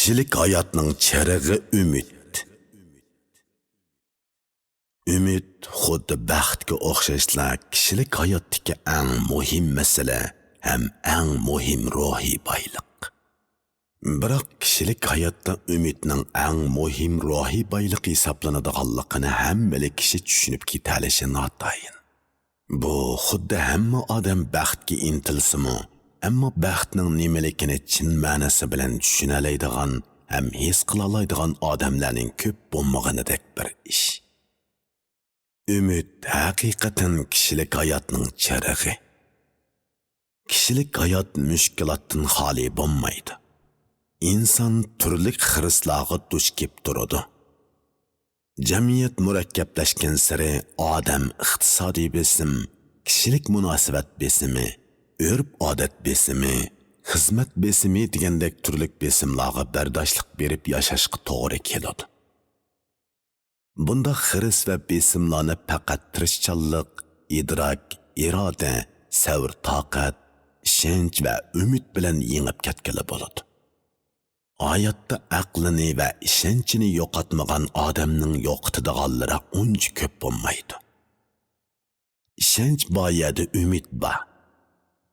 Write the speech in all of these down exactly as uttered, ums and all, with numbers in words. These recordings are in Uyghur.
كىشىلىك ھاياتنىڭ چىرىغى ئۈمىد. ئۈمىد خۇددى بەختكە ئوخشاشلا كىشىلىك ھاياتتىكى ئەڭ مۇھىم مەسىلە ھەم ئەڭ مۇھىم روھىي بايلىق. بىراق كىشىلىك ھاياتتا ئۈمىدنىڭ ئەڭ مۇھىم روھىي بايلىق ھېسابلىنىدىغانلىقىنى ھەممىلا كىشى چۈشىنىپ كېتەلىشى ناتايىن. بۇ خۇددى ھەممە ئادەم بەختكە ئىنتىلسىمۇ، ئەمما بەختنىڭ نېمىلىكىنى چىن مەنىسى بىلەن چۈشىنەلەيدىغان ھەم ھېس قىلالايدىغان ئادەملەرنىڭ كۆپ بولمىغىنىدەك بىر ئىش. ئۈمىد ھەقىقەتەن كىشىلىك ھاياتنىڭ چىرىغى. كىشىلىك ھايات مۈشكۈلاتتىن خالىي بولمايدۇ. ئىنسان تۈرلۈك خىرىسلارغا دۇچ كېلىپ تۇرىدۇ. جەمئىيەت مۇرەككەپلەشكەنسېرى ئادەم ئىقتىسادىي بېسىم، كىشىلىك مۇناسىۋەت بېسىمى، ئۆرپ-ئادەت بېسىمى، خىزمەت بېسىمى دېگەندەك تۈرلۈك بېسىملارغا بەرداشلىق بېرىپ ياشاشقا توغرا كېلىدۇ. بۇنداق خىرىس ۋە بېسىملارنى پەقەت تىرىشچانلىق، ئىدراك، ئىرادە، سەۋر-تاقەت، ئىشەنچ ۋە ئۈمىد بىلەن يېڭىپ كەتكىلى بولىدۇ. ھاياتتا ئەقلىنى ۋە ئىشەنچىنى يوقاتمىغان ئادەمنىڭ يوقىتىدىغانلىرى ئۇنچە كۆپ بولمايدۇ. ئىشەنچ بار يەردە ئۈمىد بار.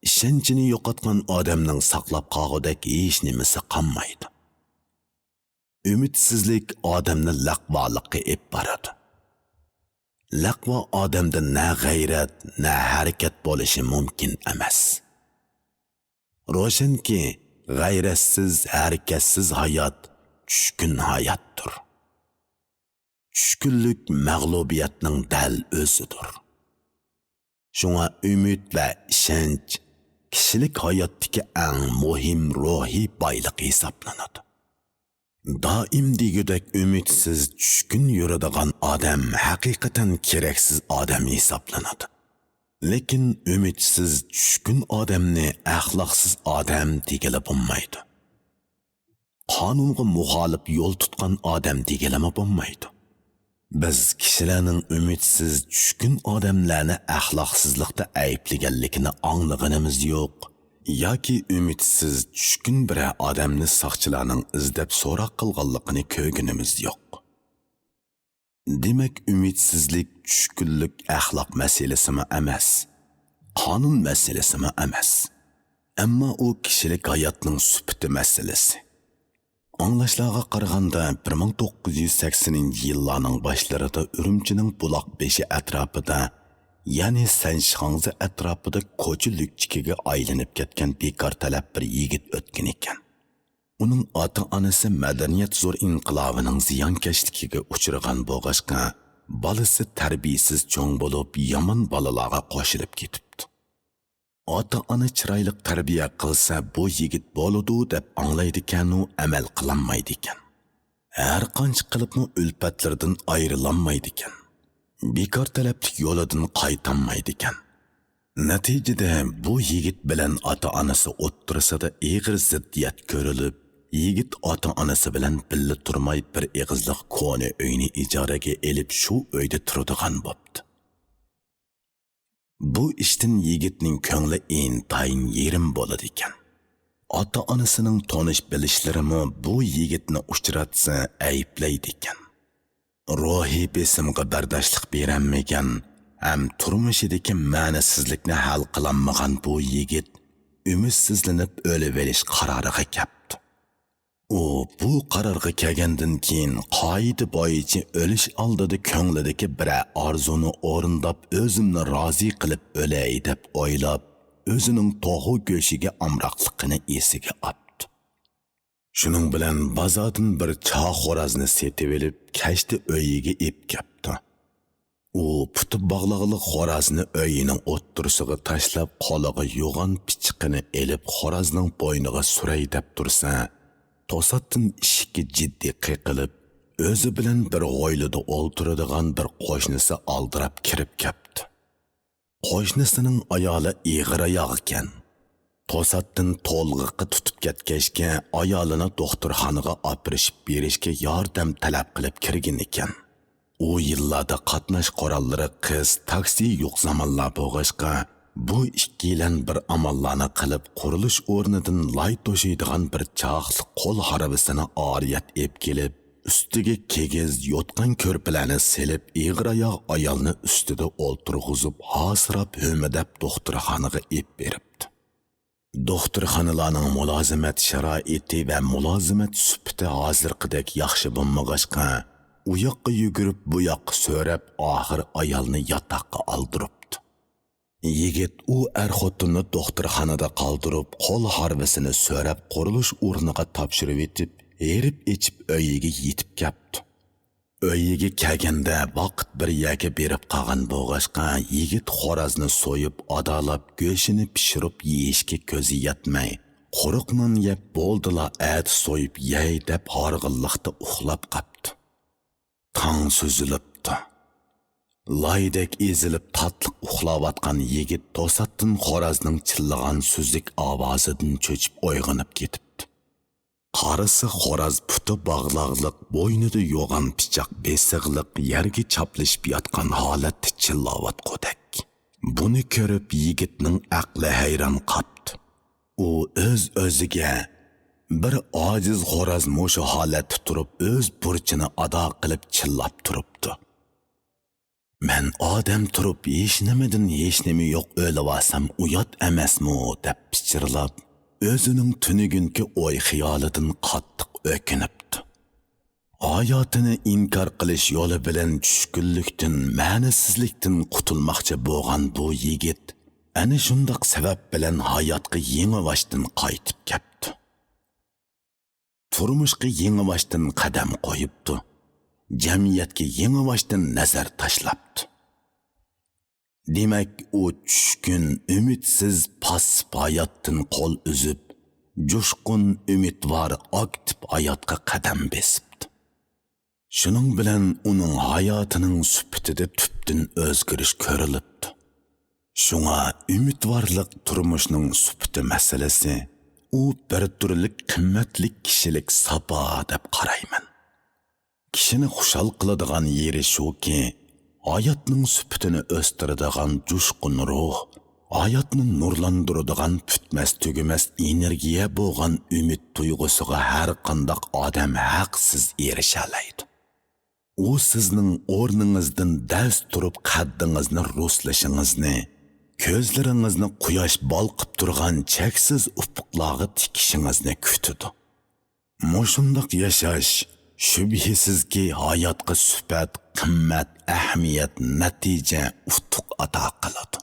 ئىشەنچىنى يوقاتقان ئادەمنىڭ ساقلاپ قالغۇدەك ھېچ نېمىسى قالمايدۇ. ئۈمىدسىزلىك ئادەمنى لەقۋالىققا ئېلىپ بارىدۇ. لەقۋا ئادەمدە نە غەيرەت، نە ھەرىكەت بولۇشى مۇمكىن ئەمەس. روشەنكى، غەيرەتسىز، ھەرىكەتسىز ھايات چۈشكۈن ھاياتتۇر. چۈشكۈنلۈك مەغلۇبىيەتنىڭ دەل ئۆزىدۇر. شۇڭا ئۈمىد ۋە ئىشەنچ كىشىلىك ھاياتتىكى ئەڭ مۇھىم روھىي بايلىق ھېسابلىنىدۇ. دائىم دېگۈدەك ئۈمىدسىز، چۈشكۈن يۈرىدىغان ئادەم ھەقىقەتەن كېرەكسىز ئادەم ھېسابلىنىدۇ. لېكىن ئۈمىدسىز، چۈشكۈن ئادەمنى ئەخلاقسىز ئادەم دېگىلى بولمايدۇ. قانۇنغا مۇخالىپ يول تۇتقان ئادەم دېگىلىمۇ بولمايدۇ. بىز كىشىلەرنىڭ ئۈمىدسىز، چۈشكۈن ئادەملەرنى ئەخلاقسىزلىقتا ئەيىبلىگەنلىكىنى ئاڭلىغىنىمىز يوق ياكى ئۈمىدسىز، چۈشكۈن بىرەر ئادەمنى ساقچىلارنىڭ ئىزدەپ سوراق قىلغانلىقىنى كۆرگىنىمىز يوق. دېمەك، ئۈمىدسىزلىك، چۈشكۈنلۈك ئەخلاق مەسىلىسىمۇ ئەمەس، قانۇن مەسىلىسىمۇ ئەمەس. ئەمما ئۇ كىشىلىك ھاياتنىڭ سۈپىتى مەسىلىسى. ئاڭلاشلارغا قارىغاندا، بىر مىڭ توققۇز يۈز سەكسىنىنچى يىللارنىڭ باشلىرىدا ئۈرۈمچىنىڭ بۇلاق بېشى ئەتراپىدا، يەنى سەنشىخاڭزى ئەتراپىدا كوچا لۈكچىكىگە ئايلىنىپ كەتكەن بىكار تەلەپ بىر يىگىت ئۆتكەن ئىكەن. ئۇنىڭ ئاتا-ئانىسى مەدەنىيەت زور ئىنقىلابىنىڭ زىيانكەشلىكىگە ئۇچرىغان بولغاچقا، بالىسى تەربىيەسىز چوڭ بولۇپ، يامان بالىلارغا قوشۇلۇپ كېتىپتۇ. ئاتا-ئانا چىرايلىق تەربىيە قىلسا، بۇ يىگىت بولىدۇ دەپ ئاڭلايدىكەنۇ، ئەمەل قىلالمايدىكەن. ھەر قانچە قىلىپمۇ ئۈلپەتلىرىدىن ئايرىلالمايدىكەن. بىكار تەلەپلىك يولىدىن قايتالمايدىكەن. نەتىجىدە بۇ يىگىت بىلەن ئاتا-ئانىسى ئوتتۇرىسىدا ئېغىر زىددىيەت كۆرۈلۈپ، يىگىت ئاتا-ئانىسى بىلەن بىللە تۇرماي بىر ئېغىزلىق كونا ئۆينى ئىجارىگە ئېلىپ، شۇ ئۆيدە تۇرىدىغان بوپتۇ. بۇ ئىشتىن يىگىتنىڭ كۆڭلى ئىنتايىن يېرىم بولىدىكەن. ئاتا-ئانىسىنىڭ تونۇش-بىلىشلىرىمۇ بۇ يىگىتنى ئۇچراتسا ئەيىبلەيدىكەن. روھىي بېسىمغا بەرداشلىق بېرەلمىگەن ھەم تۇرمۇشىدىكى مەنىسىزلىكنى ھەل قىلالمىغان بۇ يىگىت ئۈمىدسىزلىنىپ ئۆلۈۋېلىش قارارىغا كەپتۇ. ئۇ بۇ قارارغا كەلگەندىن كېيىن، قائىدە بويىچە ئۆلۈش ئالدىدا كۆڭلىدىكى بىرەر ئارزۇنى ئورۇنداپ، ئۆزۈمنى رازى قىلىپ ئۆلەي دەپ ئويلاپ، ئۆزىنىڭ توخۇ گۆشىگە ئامراقلىقىنى ئېسىگە ئاپتۇ. شۇنىڭ بىلەن بازاردىن بىر چاغ خورازنى سېتىۋېلىپ، كەچتە ئۆيىگە ئېلىپ كەپتۇ. ئۇ پۇتى باغلىقلىق خورازنى ئۆيىنىڭ ئوتتۇرىسىغا تاشلاپ، قولىغا يوغان پىچىقىنى ئېلىپ، خورازنىڭ بوينىغا سۈرەي دەپ تۇرسا، توساتتىن ئىشىككە جىددىي قېقىلىپ، ئۆزى بىلەن بىر ھويلىدا ئولتۇرىدىغان بىر قوشنىسى ئالدىراپ كىرىپ كەپتۇ. قوشنىسىنىڭ ئايالى ئېغىر ئاياغ ئىكەن. توساتتىن تولغىقى تۇتۇپ كەتكەچكە، ئايالىنى دوختۇرخانىغا ئاپىرىشىپ بېرىشكە ياردەم تەلەپ قىلىپ كىرگەن ئىكەن. ئۇ يىللاردا قاتناش قوراللىرى قىس، تاكسى يوق زامانلار بولغاچقا، بۇ ئىككىيلەن بىر ئاماللارنى قىلىپ، قۇرۇلۇش ئورنىدىن لاي توشۇيدىغان بىر چاقلىق قول ھارۋىسىنى ئارىيەت ئېلىپ كېلىپ، ئۈستىگە كىگىز يوتقان كۆرپىلەرنى سېلىپ، ئېغىر ئاياغ ئايالنى ئۈستىدە ئولتۇرغۇزۇپ، ھاسىراپ، ھۆمۈدەپ دوختۇرخانىغا ئېلىپ بېرىپتۇ. دوختۇرخانىلارنىڭ مۇلازىمەت شارائىتى ۋە مۇلازىمەت سۈپىتى ھازىرقىدەك ياخشى بولمىغاچقا، ئۇ ياققا يۈگۈرۈپ، بۇ ياققا سۆرەپ، ئاخىر ئايالنى ياتاققا ئالدۇرۇپتۇ. يىگىت ئۇ ئەر-خوتۇننى دوختۇرخانىدا قالدۇرۇپ، قول ھارۋىسىنى سۆرەپ، قۇرۇلۇش ئورنىغا تاپشۇرۇۋېتىپ، ھېرىپ ئېچىپ ئۆيىگە يېتىپ كەپتۇ. ئۆيىگە كەلگەندە ۋاقىت بىر يەرگە بېرىپ قالغان بولغاچقا، يىگىت خورازنى سويۇپ، ئادالاپ، گۆشىنى پىشۇرۇپ يېيىشكە كۆزى يەتمەي، قۇرۇق نان يەپ، بولدىلا، ئەتە سويۇپ يەي دەپ، ھارغىنلىقتا ئۇخلاپ قاپتۇ. تاڭ سۈزۈلۈپتۇ. لايدەك ئېزىلىپ تاتلىق ئۇخلاۋاتقان يىگىت توساتتىن خورازنىڭ چىللىغان سۈزۈك ئاۋازىدىن چۆچۈپ ئويغىنىپ كېتىپتۇ. قارىسا، خوراز پۇتى باغلاقلىق، بوينىدا يوغان پىچاق بېسىقلىق يەرگە چاپلىشىپ ياتقان ھالەتتە چىللاۋاتقۇدەك. بۇنى كۆرۈپ، يىگىتنىڭ ئەقلى ھەيران قاپتۇ. ئۇ ئۆز-ئۆزىگە، بىر ئاجىز خوراز مۇشۇ ھالەتتە تۇرۇپ، ئۆز بۇرچىنى ئادا قىلىپ چىللاپ تۇرۇپتۇ. مەن ئادەم تۇرۇپ، ھېچنېمىدىن ھېچنېمە يوق ئۆلۈۋالسام ئۇيات ئەمەسمۇ؟ دەپ پىچىرلاپ، ئۆزىنىڭ تۈنۈگۈنكى ئوي-خىيالىدىن قاتتىق ئۆكۈنۈپتۇ. ھاياتىنى ئىنكار قىلىش يولى بىلەن چۈشكۈنلۈكتىن، مەنىسىزلىكتىن قۇتۇلماقچى بولغان بۇ يىگىت ئەنە شۇنداق سەۋەب بىلەن ھاياتقا يېڭىباشتىن قايتىپ كەپتۇ. تۇرمۇشقا يېڭىباشتىن قەدەم قويۇپتۇ. جەمئىيەتكە يېڭىباشتىن نەزەر تاشلاپتۇ. دېمەك، ئۇ چۈشكۈن، ئۈمىدسىز، پاسسىپ ھاياتتىن قول ئۈزۈپ، جۇشقۇن، ئۈمىدۋار، ئاكتىپ ھاياتقا قەدەم بېسىپتۇ. شۇنىڭ بىلەن ئۇنىڭ ھاياتىنىڭ سۈپىتىدە تۈپتىن ئۆزگىرىش كۆرۈلۈپتۇ. شۇڭا ئۈمىدۋارلىق تۇرمۇشنىڭ سۈپىتى مەسىلىسى، ئۇ بىر تۈرلۈك قىممەتلىك كىشىلىك ساپا دەپ قارايمەن. كىشىنى خۇشال قىلىدىغان يېرى شۇكى، ھاياتنىڭ سۈپىتىنى ئۆستۈرىدىغان جۇشقۇن روھ، ھاياتنى نۇرلاندۇرىدىغان پۈتمەس-تۈگىمەس ئېنېرگىيە بولغان ئۈمىد تۇيغۇسىغا ھەرقانداق ئادەم ھەقسىز ئېرىشەلەيدۇ. ئۇ سىزنىڭ ئورنىڭىزدىن دەس تۇرۇپ، قەددىڭىزنى رۇسلىشىڭىزنى، كۆزلىرىڭىزنى قۇياش بالقىپ تۇرغان چەكسىز ئۇپۇقلارغا تىكىشىڭىزنى كۈتىدۇ. مۇشۇنداق ياشاش، شۈبھىسىزكى، ھاياتقا سۈپەت، قىممەت، ئەھمىيەت، نەتىجە، ئۇتۇق ئاتا قىلىدۇ.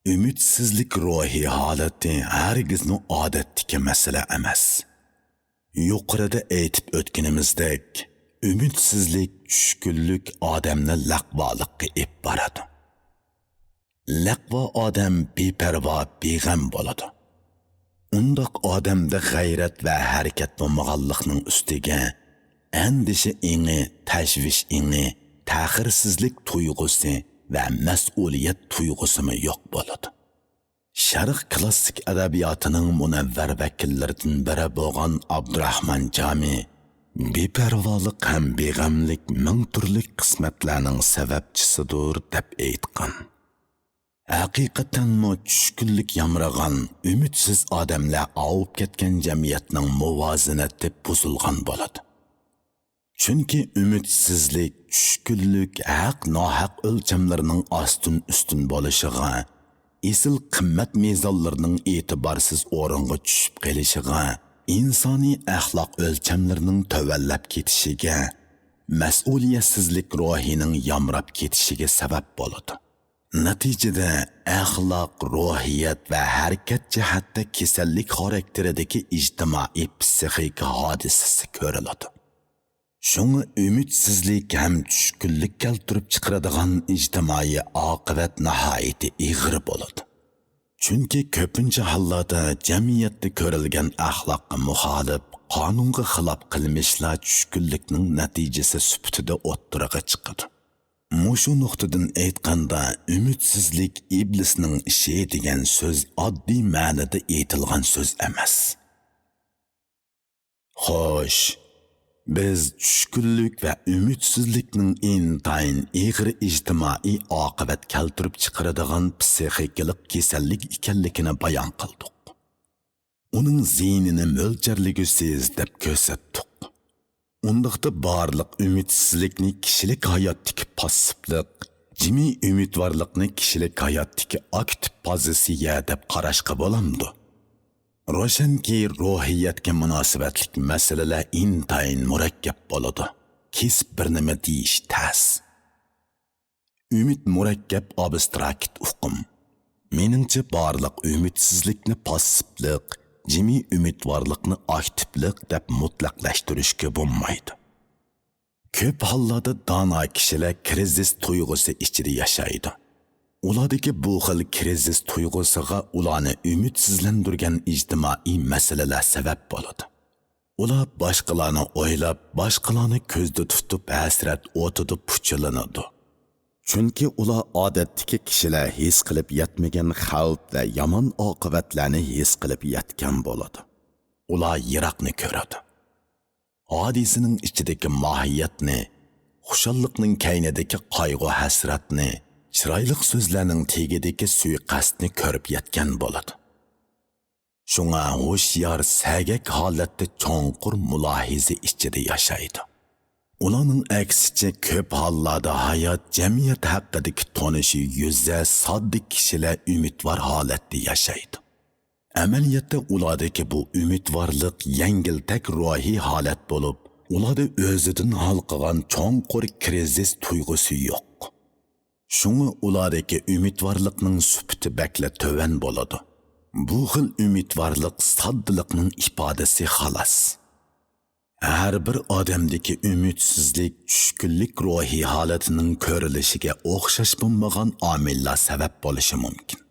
ئۈمىدسىزلىك روھىي ھالىتى ھەرگىزمۇ ئادەتتىكى مەسىلە ئەمەس. يۇقىرىدا ئېيتىپ ئۆتكىنىمىزدەك، ئۈمىدسىزلىك چۈشكۈنلۈك ئادەمنى لەقۋالىققا ئېلىپ بارىدۇ. لەقۋا ئادەم بىپەرۋا، بىغەم بولىدۇ. ئۇنداق ئادەمدە غەيرەت ۋە ھەرىكەت بولمىغانلىقنىڭ ئۈستىگە، ئەندىشە ئېڭى، تەشۋىش ئېڭى، تەخىرسىزلىك تۇيغۇسى ۋە مەسئۇلىيەت تۇيغۇسىمۇ يوق بولىدۇ. شەرق كلاسسىك ئەدەبىياتىنىڭ مۇنەۋۋەر ۋەكىللىرىدىن بىرى بولغان ئابدۇراخمان جامى، بىپەرۋالىق ھەم بىغەملىك مىڭ تۈرلۈك قىسمەتلەرنىڭ سەۋەبچىسىدۇر، دەپ ئېيتقان. ھەقىقەتەنمۇ، چۈشكۈنلۈك يامرىغان، ئۈمىدسىز ئادەملەر ئاۋۇپ كەتكەن جەمئىيەتنىڭ مۇۋازىنىتى بۇزۇلغان بولىدۇ. چۈنكى ئۈمىدسىزلىك، چۈشكۈنلۈك ھەق-ناھەق ئۆلچەملىرىنىڭ ئاستىن-ئۈستۈن بولۇشىغا، ئېسىل قىممەت مىزانلىرىنىڭ ئېتىبارسىز ئورۇنغا چۈشۈپ قېلىشىغا، ئىنسانىي ئەخلاق ئۆلچەملىرىنىڭ تۆۋەنلەپ كېتىشىگە، مەسئۇلىيەتسىزلىك روھىنىڭ يامراپ كېتىشىگە سەۋەب بولىدۇ. نەتىجىدە، ئەخلاق، روھىيەت ۋە ھەرىكەت جەھەتتە كېسەللىك خاراكتېرىدىكى ئىجتىمائىي پسىخىكا ھادىسىسى كۆرۈلىدۇ. شۇڭا ئۈمىدسىزلىك ھەم چۈشكۈنلۈك كەلتۈرۈپ چىقىرىدىغان ئىجتىمائىي ئاقىۋەت ناھايىتى ئېغىر بولىدۇ. چۈنكى كۆپىنچە ھاللاردا جەمئىيەتتە كۆرۈلگەن ئەخلاققا مۇخالىپ، قانۇنغا خىلاپ قىلمىشلار چۈشكۈنلۈكنىڭ نەتىجىسى سۈپىتىدە ئوتتۇرىغا چىقىدۇ. مۇشۇ نۇقتىدىن ئېيتقاندا، ئۈمىدسىزلىك ئىبلىسنىڭ ئىشى دېگەن سۆز ئاددىي مەنىدە ئېيتىلغان سۆز ئەمەس. خوش، بىز چۈشكۈنلۈك ۋە ئۈمىدسىزلىكنىڭ ئىنتايىن ئېغىر ئىجتىمائىي ئاقىۋەت كەلتۈرۈپ چىقىرىدىغان پسىخىكىلىق كېسەللىك ئىكەنلىكىنى بايان قىلدۇق. ئۇنىڭ زىيىنىنى مۆلچەرلىگۈسىز دەپ كۆرسەتتۇق. ئۇنداقتا بارلىق ئۈمىدسىزلىكنى كىشىلىك ھاياتتىكى پاسسىپلىق، جىمىي ئۈمىدۋارلىقنى كىشىلىك ھاياتتىكى ئاكتىپ پوزىتسىيە دەپ قاراشقا بولامدۇ؟ روشەنكى، روھىيەتكە مۇناسىۋەتلىك مەسىلىلەر ئىنتايىن مۇرەككەپ بولىدۇ. كېسىپ بىر نېمە دېيىش تەس. ئۈمىد مۇرەككەپ ئابستراكت ئۇقۇم. مېنىڭچە، بارلىق ئۈمىدسىزلىكنى پاسسىپلىق، جىمىي ئۈمىدۋارلىقنى ئاكتىپلىق دەپ مۇتلەقلەشتۈرۈشكە بولمايدۇ. كۆپ ھاللاردا دانا كىشىلەر كرىزىس تۇيغۇسى ئىچىدە ياشايدۇ. ئۇلاردىكى بۇ خىل كرىزىس تۇيغۇسىغا ئۇلارنى ئۈمىدسىزلەندۈرگەن ئىجتىمائىي مەسىلىلەر سەۋەب بولىدۇ. ئۇلار باشقىلارنى ئويلاپ، باشقىلارنى كۆزدە تۇتۇپ ھەسرەت ئوتىدا پۇچىلىنىدۇ. چۈنكى ئۇلار ئادەتتىكى كىشىلەر ھېس قىلىپ يەتمىگەن خەۋپ ۋە يامان ئاقىۋەتلەرنى ھېس قىلىپ يەتكەن بولىدۇ. ئۇلار يىراقنى كۆرىدۇ. ھادىسىنىڭ ئىچىدىكى ماھىيەتنى، خۇشاللىقنىڭ كەينىدىكى قايغۇ-ھەسرەتنى، چىرايلىق سۆزلەرنىڭ تېگىدىكى سۇيىقەستنى كۆرۈپ يەتكەن بولىدۇ. شۇڭا ھوشيار، سەگەك ھالەتتە چوڭقۇر مۇلاھىزە ئىچىدە ياشايدۇ. ئۇلارنىڭ ئەكسىچە، كۆپ ھاللاردا ھايات، جەمئىيەت ھەققىدىكى تونۇشى يۈزە، ساددا كىشىلەر ئۈمىدۋار ھالەتتە ياشايدۇ. ئەمەلىيەتتە ئۇلاردىكى بۇ ئۈمىدۋارلىق يەڭگىلتەك روھىي ھالەت بولۇپ، ئۇلاردا ئۆزىدىن ھالقىغان چوڭقۇر كرىزىس تۇيغۇسى يوق. شۇڭا ئۇلاردىكى ئۈمىدۋارلىقنىڭ سۈپىتى بەكلا تۆۋەن بولىدۇ. بۇ خىل ئۈمىدۋارلىق ساددىلىقنىڭ ئىپادىسى خالاس. ھەر بىر ئادەمدىكى ئۈمىدسىزلىك، چۈشكۈنلۈك روھىي ھالىتىنىڭ كۆرۈلۈشىگە ئوخشاش بولمىغان ئامىللار سەۋەب بولۇشى مۇمكىن.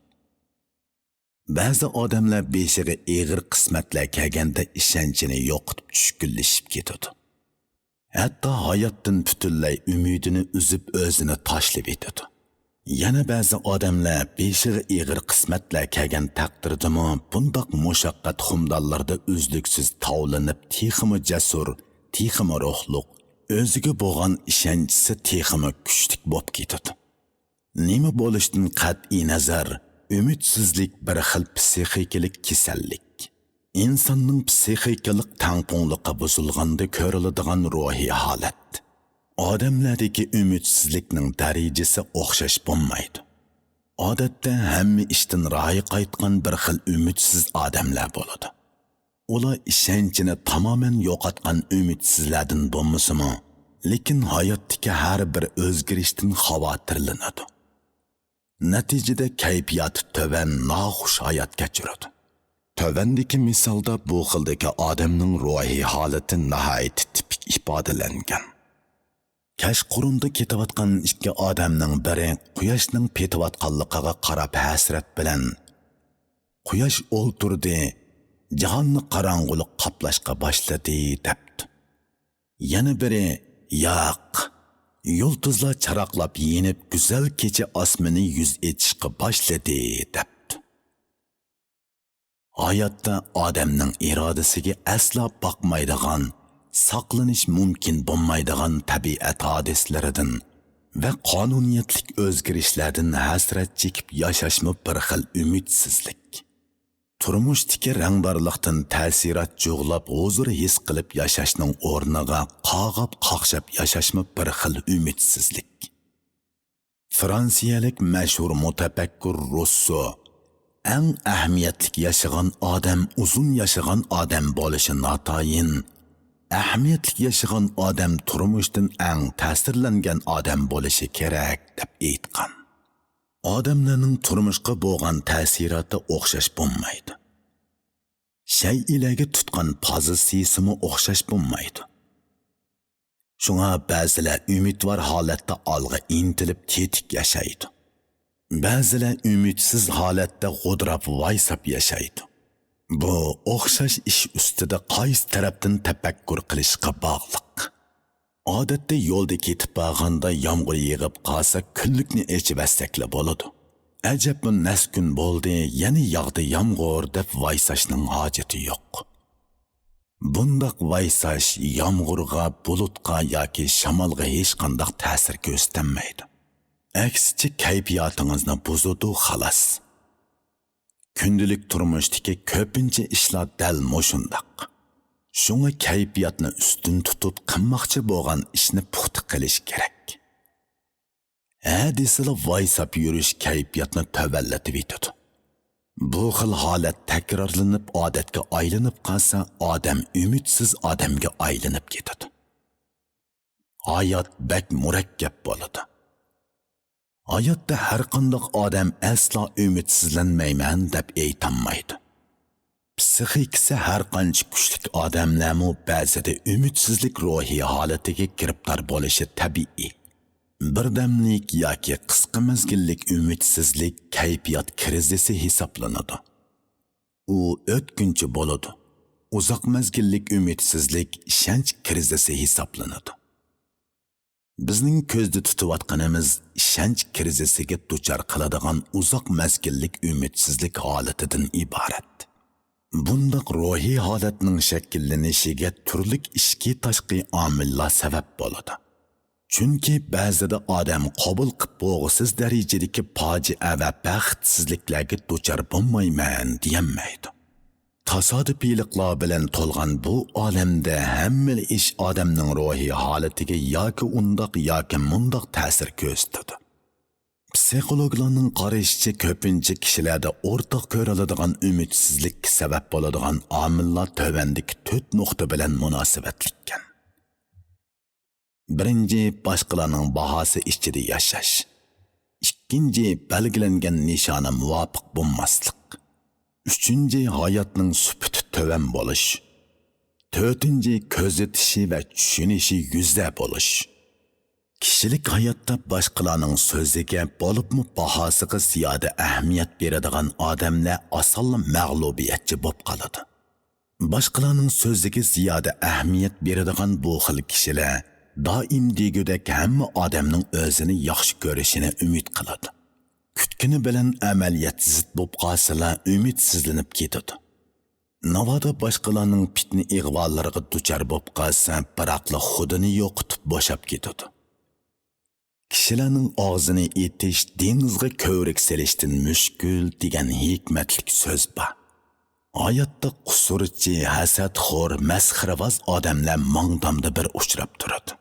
بەزى ئادەملەر بېشىغا ئېغىر قىسمەتلەر كەلگەندە ئىشەنچىنى يوقىتىپ چۈشكۈنلىشىپ كېتىدۇ. ھەتتا ھاياتتىن پۈتۈنلەي ئۈمىدىنى ئۈزۈپ ئۆزىنى تاشلىۋېتىدۇ. يەنە بەزى ئادەملەر بېشىغا ئېغىر قىسمەتلەر كەلگەن تەقدىردىمۇ بۇنداق مۇشەققەت خۇمدانلىرىدا ئۈزلۈكسىز تاۋلىنىپ تېخىمۇ جەسۇر، تېخىمۇ روھلۇق، ئۆزىگە بولغان ئىشەنچىسى تېخىمۇ كۈچلۈك بولۇپ كېتىدۇ. نېمە بولۇشىدىن قەتئىينەزەر، ئۈمىدسىزلىك بىر خىل پسىخىكىلىق كېسەللىك. ئىنساننىڭ پسىخىكىلىق تەڭپۇڭلۇقى بۇزۇلغاندا كۆرۈلىدىغان روھىي ھالەت. ئادەملەردىكى ئۈمىدسىزلىكنىڭ دەرىجىسى ئوخشاش بولمايدۇ. ئادەتتە ھەممە ئىشتىن رايى قايتقان بىر خىل ئۈمىدسىز ئادەملەر بولىدۇ. ئۇلار ئىشەنچىنى تامامەن يوقاتقان ئۈمىدسىزلەردىن بولمىسىمۇ، لېكىن ھاياتتىكى ھەر بىر ئۆزگىرىشتىن خاۋاتىرلىنىدۇ. نەتىجىدە كەيپىياتى تۆۋەن، ناخۇش ھايات كەچۈرىدۇ. تۆۋەندىكى مىسالدا بۇ خىلدىكى ئادەمنىڭ روھىي ھالىتى ناھايىتى تىپىك ئىپادىلەنگەن. كەچقۇرۇندا كېتىۋاتقان ئىككى ئادەمنىڭ بىرى قۇياشنىڭ پېتىۋاتقانلىقىغا قاراپ ھەسرەت بىلەن، «قۇياش ئولتۇردى، جاھاننى قاراڭغۇلۇق قاپلاشقا باشلىدى» دەپتۇ. يەنە بىرى، «ياق، يۇلتۇزلار چاراقلاپ يېنىپ، گۈزەل كېچە ئاسمىنى يۈز ئېچىشقا باشلىدى» دەپتۇ. ھاياتتا ئادەمنىڭ ئىرادىسىگە ئەسلا باقمايدىغان، ساقلىنىش مۇمكىن بولمايدىغان تەبىئەت ھادىسىلىرىدىن ۋە قانۇنىيەتلىك ئۆزگىرىشلەردىن ھەسرەت چېكىپ ياشاشمۇ بىر خىل ئۈمىدسىزلىك. تۇرمۇشتىكى رەڭدارلىقتىن تەسىرات جۇغلاپ، ھۇزۇر ھېس قىلىپ ياشاشنىڭ ئورنىغا قاغاپ قاقشاپ ياشاشمۇ بىر خىل ئۈمىدسىزلىك. فرانسىيەلىك مەشھۇر مۇتەپەككۇر روسسو، «ئەڭ ئەھمىيەتلىك ياشىغان ئادەم ئۇزۇن ياشىغان ئادەم بولۇشى ناتايىن، ئەھمىيەتلىك ياشىغان ئادەم تۇرمۇشتىن ئەڭ تەسىرلەنگەن ئادەم بولۇشى كېرەك» دەپ ئېيتقان. ئادەملەرنىڭ تۇرمۇشقا بولغان تەسىراتى ئوخشاش بولمايدۇ. شەيئىلەرگە تۇتقان پوزىتسىيىسىمۇ ئوخشاش بولمايدۇ. شۇڭا بەزىلەر ئۈمىدۋار ھالەتتە ئالغا ئىنتىلىپ تېتىك ياشايدۇ. بەزىلەر ئۈمىدسىز ھالەتتە غودراپ ۋايساپ ياشايدۇ. بۇ ئوخشاش ئىش ئۈستىدە قايسى تەرەپتىن تەپەككۇر قىلىشقا باغلىق. ئادەتتە يولدا كېتىپ بارغاندا يامغۇر يېغىپ قالسا كۈنلۈكنى ئېچىۋەتسەكلا بولىدۇ. «ئەجەبمۇ نەس كۈن بولدى، يەنە ياغدى يامغۇر» دەپ ۋايساشنىڭ ھاجىتى يوق. بۇنداق ۋايساش يامغۇرغا، بۇلۇتقا ياكى شامالغا ھېچقانداق تەسىر كۆرسىتەلمەيدۇ. ئەكسىچە كەيپىياتىڭىزنى بۇزىدۇ، خالاس. كۈندىلىك تۇرمۇشتىكى كۆپىنچە ئىشلار دەل مۇشۇنداق. شۇڭا كەيپىياتنى ئۈستۈن تۇتۇپ قىلماقچى بولغان ئىشنى پۇختا قىلىش كېرەك. ھە دېسىلا ۋايساپ يۈرۈش كەيپىياتنى تۆۋەنلىتىۋېتىدۇ. بۇ خىل ھالەت تەكرارلىنىپ ئادەتكە ئايلىنىپ قالسا، ئادەم ئۈمىدسىز ئادەمگە ئايلىنىپ كېتىدۇ. ھايات بەك مۇرەككەپ بولىدۇ. ھاياتتا ھەرقانداق ئادەم ئەسلا ئۈمىدسىزلەنمەيمەن دەپ ئېيتالمايدۇ. پسىخىكىسى ھەرقانچە كۈچلۈك ئادەملەرمۇ بەزىدە ئۈمىدسىزلىك روھىي ھالىتىگە گىرىپتار بولۇشى تەبىئىي. بىردەملىك ياكى قىسقا مەزگىللىك ئۈمىدسىزلىك كەيپىيات كىرىزىسى ھېسابلىنىدۇ. ئۇ ئۆتكۈنچى بولىدۇ. ئۇزاق مەزگىللىك ئۈمىدسىزلىك ئىشەنچ كىرىزىسى ھېسابلىنىدۇ. بىزنىڭ كۆزدە تۇتۇۋاتقىنىمىز ئىشەنچ كىرىزىسىگە دۇچار قىلىدىغان ئۇزاق مەزگىللىك ئۈمىدسىزلىك ھالىتىدىن ئىبارەت. بۇنداق روھىي ھالەتنىڭ شەكىللىنىشىگە تۈرلۈك ئىچكى تاشقى ئامىللار سەۋەب بولىدۇ. چۈنكى بەزىدە ئادەم قوبۇل قىپ بولغۇسىز دەرىجىدىكى پاجىئە ۋە بەختسىزلىكلەرگە دۇچار بولمايمەن دېيەلمەيدۇ. تاسادىپىيلىقلار بىلەن تولغان بۇ ئالەمدە ھەممىلا ئىش ئادەمنىڭ روھىي ھالىتىگە ياكى ئۇنداق ياكى مۇنداق تەسىر كۆرسىتىدۇ. پسىخولوگلارنىڭ قارىشىچە، كۆپىنچە كىشىلەردە ئورتاق كۆرۈلىدىغان ئۈمىدسىزلىككە سەۋەب بولىدىغان ئامىللار تۆۋەندىكى تۆت نۇقتا بىلەن مۇناسىۋەتلىككەن. بىرىنچى، باشقىلارنىڭ باھاسى ئىچىدە ياشاش. ئىككىنچى، بەلگىلەنگەن نىشانغا مۇۋاپىق بولماسلىق. ئۈچىنچى، ھاياتنىڭ سۈپىتى تۆۋەن بولۇش. تۆتىنچى، كۆزىتىشى ۋە چۈشىنىشى يۈزدە بولۇش. كىشىلىك ھاياتتا باشقىلارنىڭ سۆزىگە، بولۇپمۇ باھاسىغا زىيادە ئەھمىيەت بېرىدىغان ئادەملەر ئاسانلا مەغلۇبىيەتچى بولۇپ قالىدۇ. باشقىلارنىڭ سۆزىگە زىيادە ئەھمىيەت بېرىدىغان بۇ خىل كىشىلەر دائىم دېگۈدەك ھەممە ئادەمنىڭ ئۆزىنى ياخشى كۆرۈشىنى ئۈمىد قىلىدۇ. كۈتكىنى بىلەن ئەمەلىيەت زىت بولۇپ قالسىلا، ئۈمىدسىزلىنىپ كېتىدۇ. ناۋادا باشقىلارنىڭ پىتنە-ئىغۋالىرىغا دۇچار بولۇپ قالسا، بىراقلا خۇدىنى يوقىتىپ بوشاپ كېتىدۇ. كىشىلەرنىڭ ئاغزىنى ئېتىش دېڭىزغا كۆۋرۈك سېلىشتىن مۈشكۈل دېگەن ھېكمەتلىك سۆز بار. ھاياتتا قۇسۇرچى، ھەسەتخور، مەسخىرىۋاز ئادەملەر ماڭدامدا بىر ئۇچراپ تۇرىدۇ.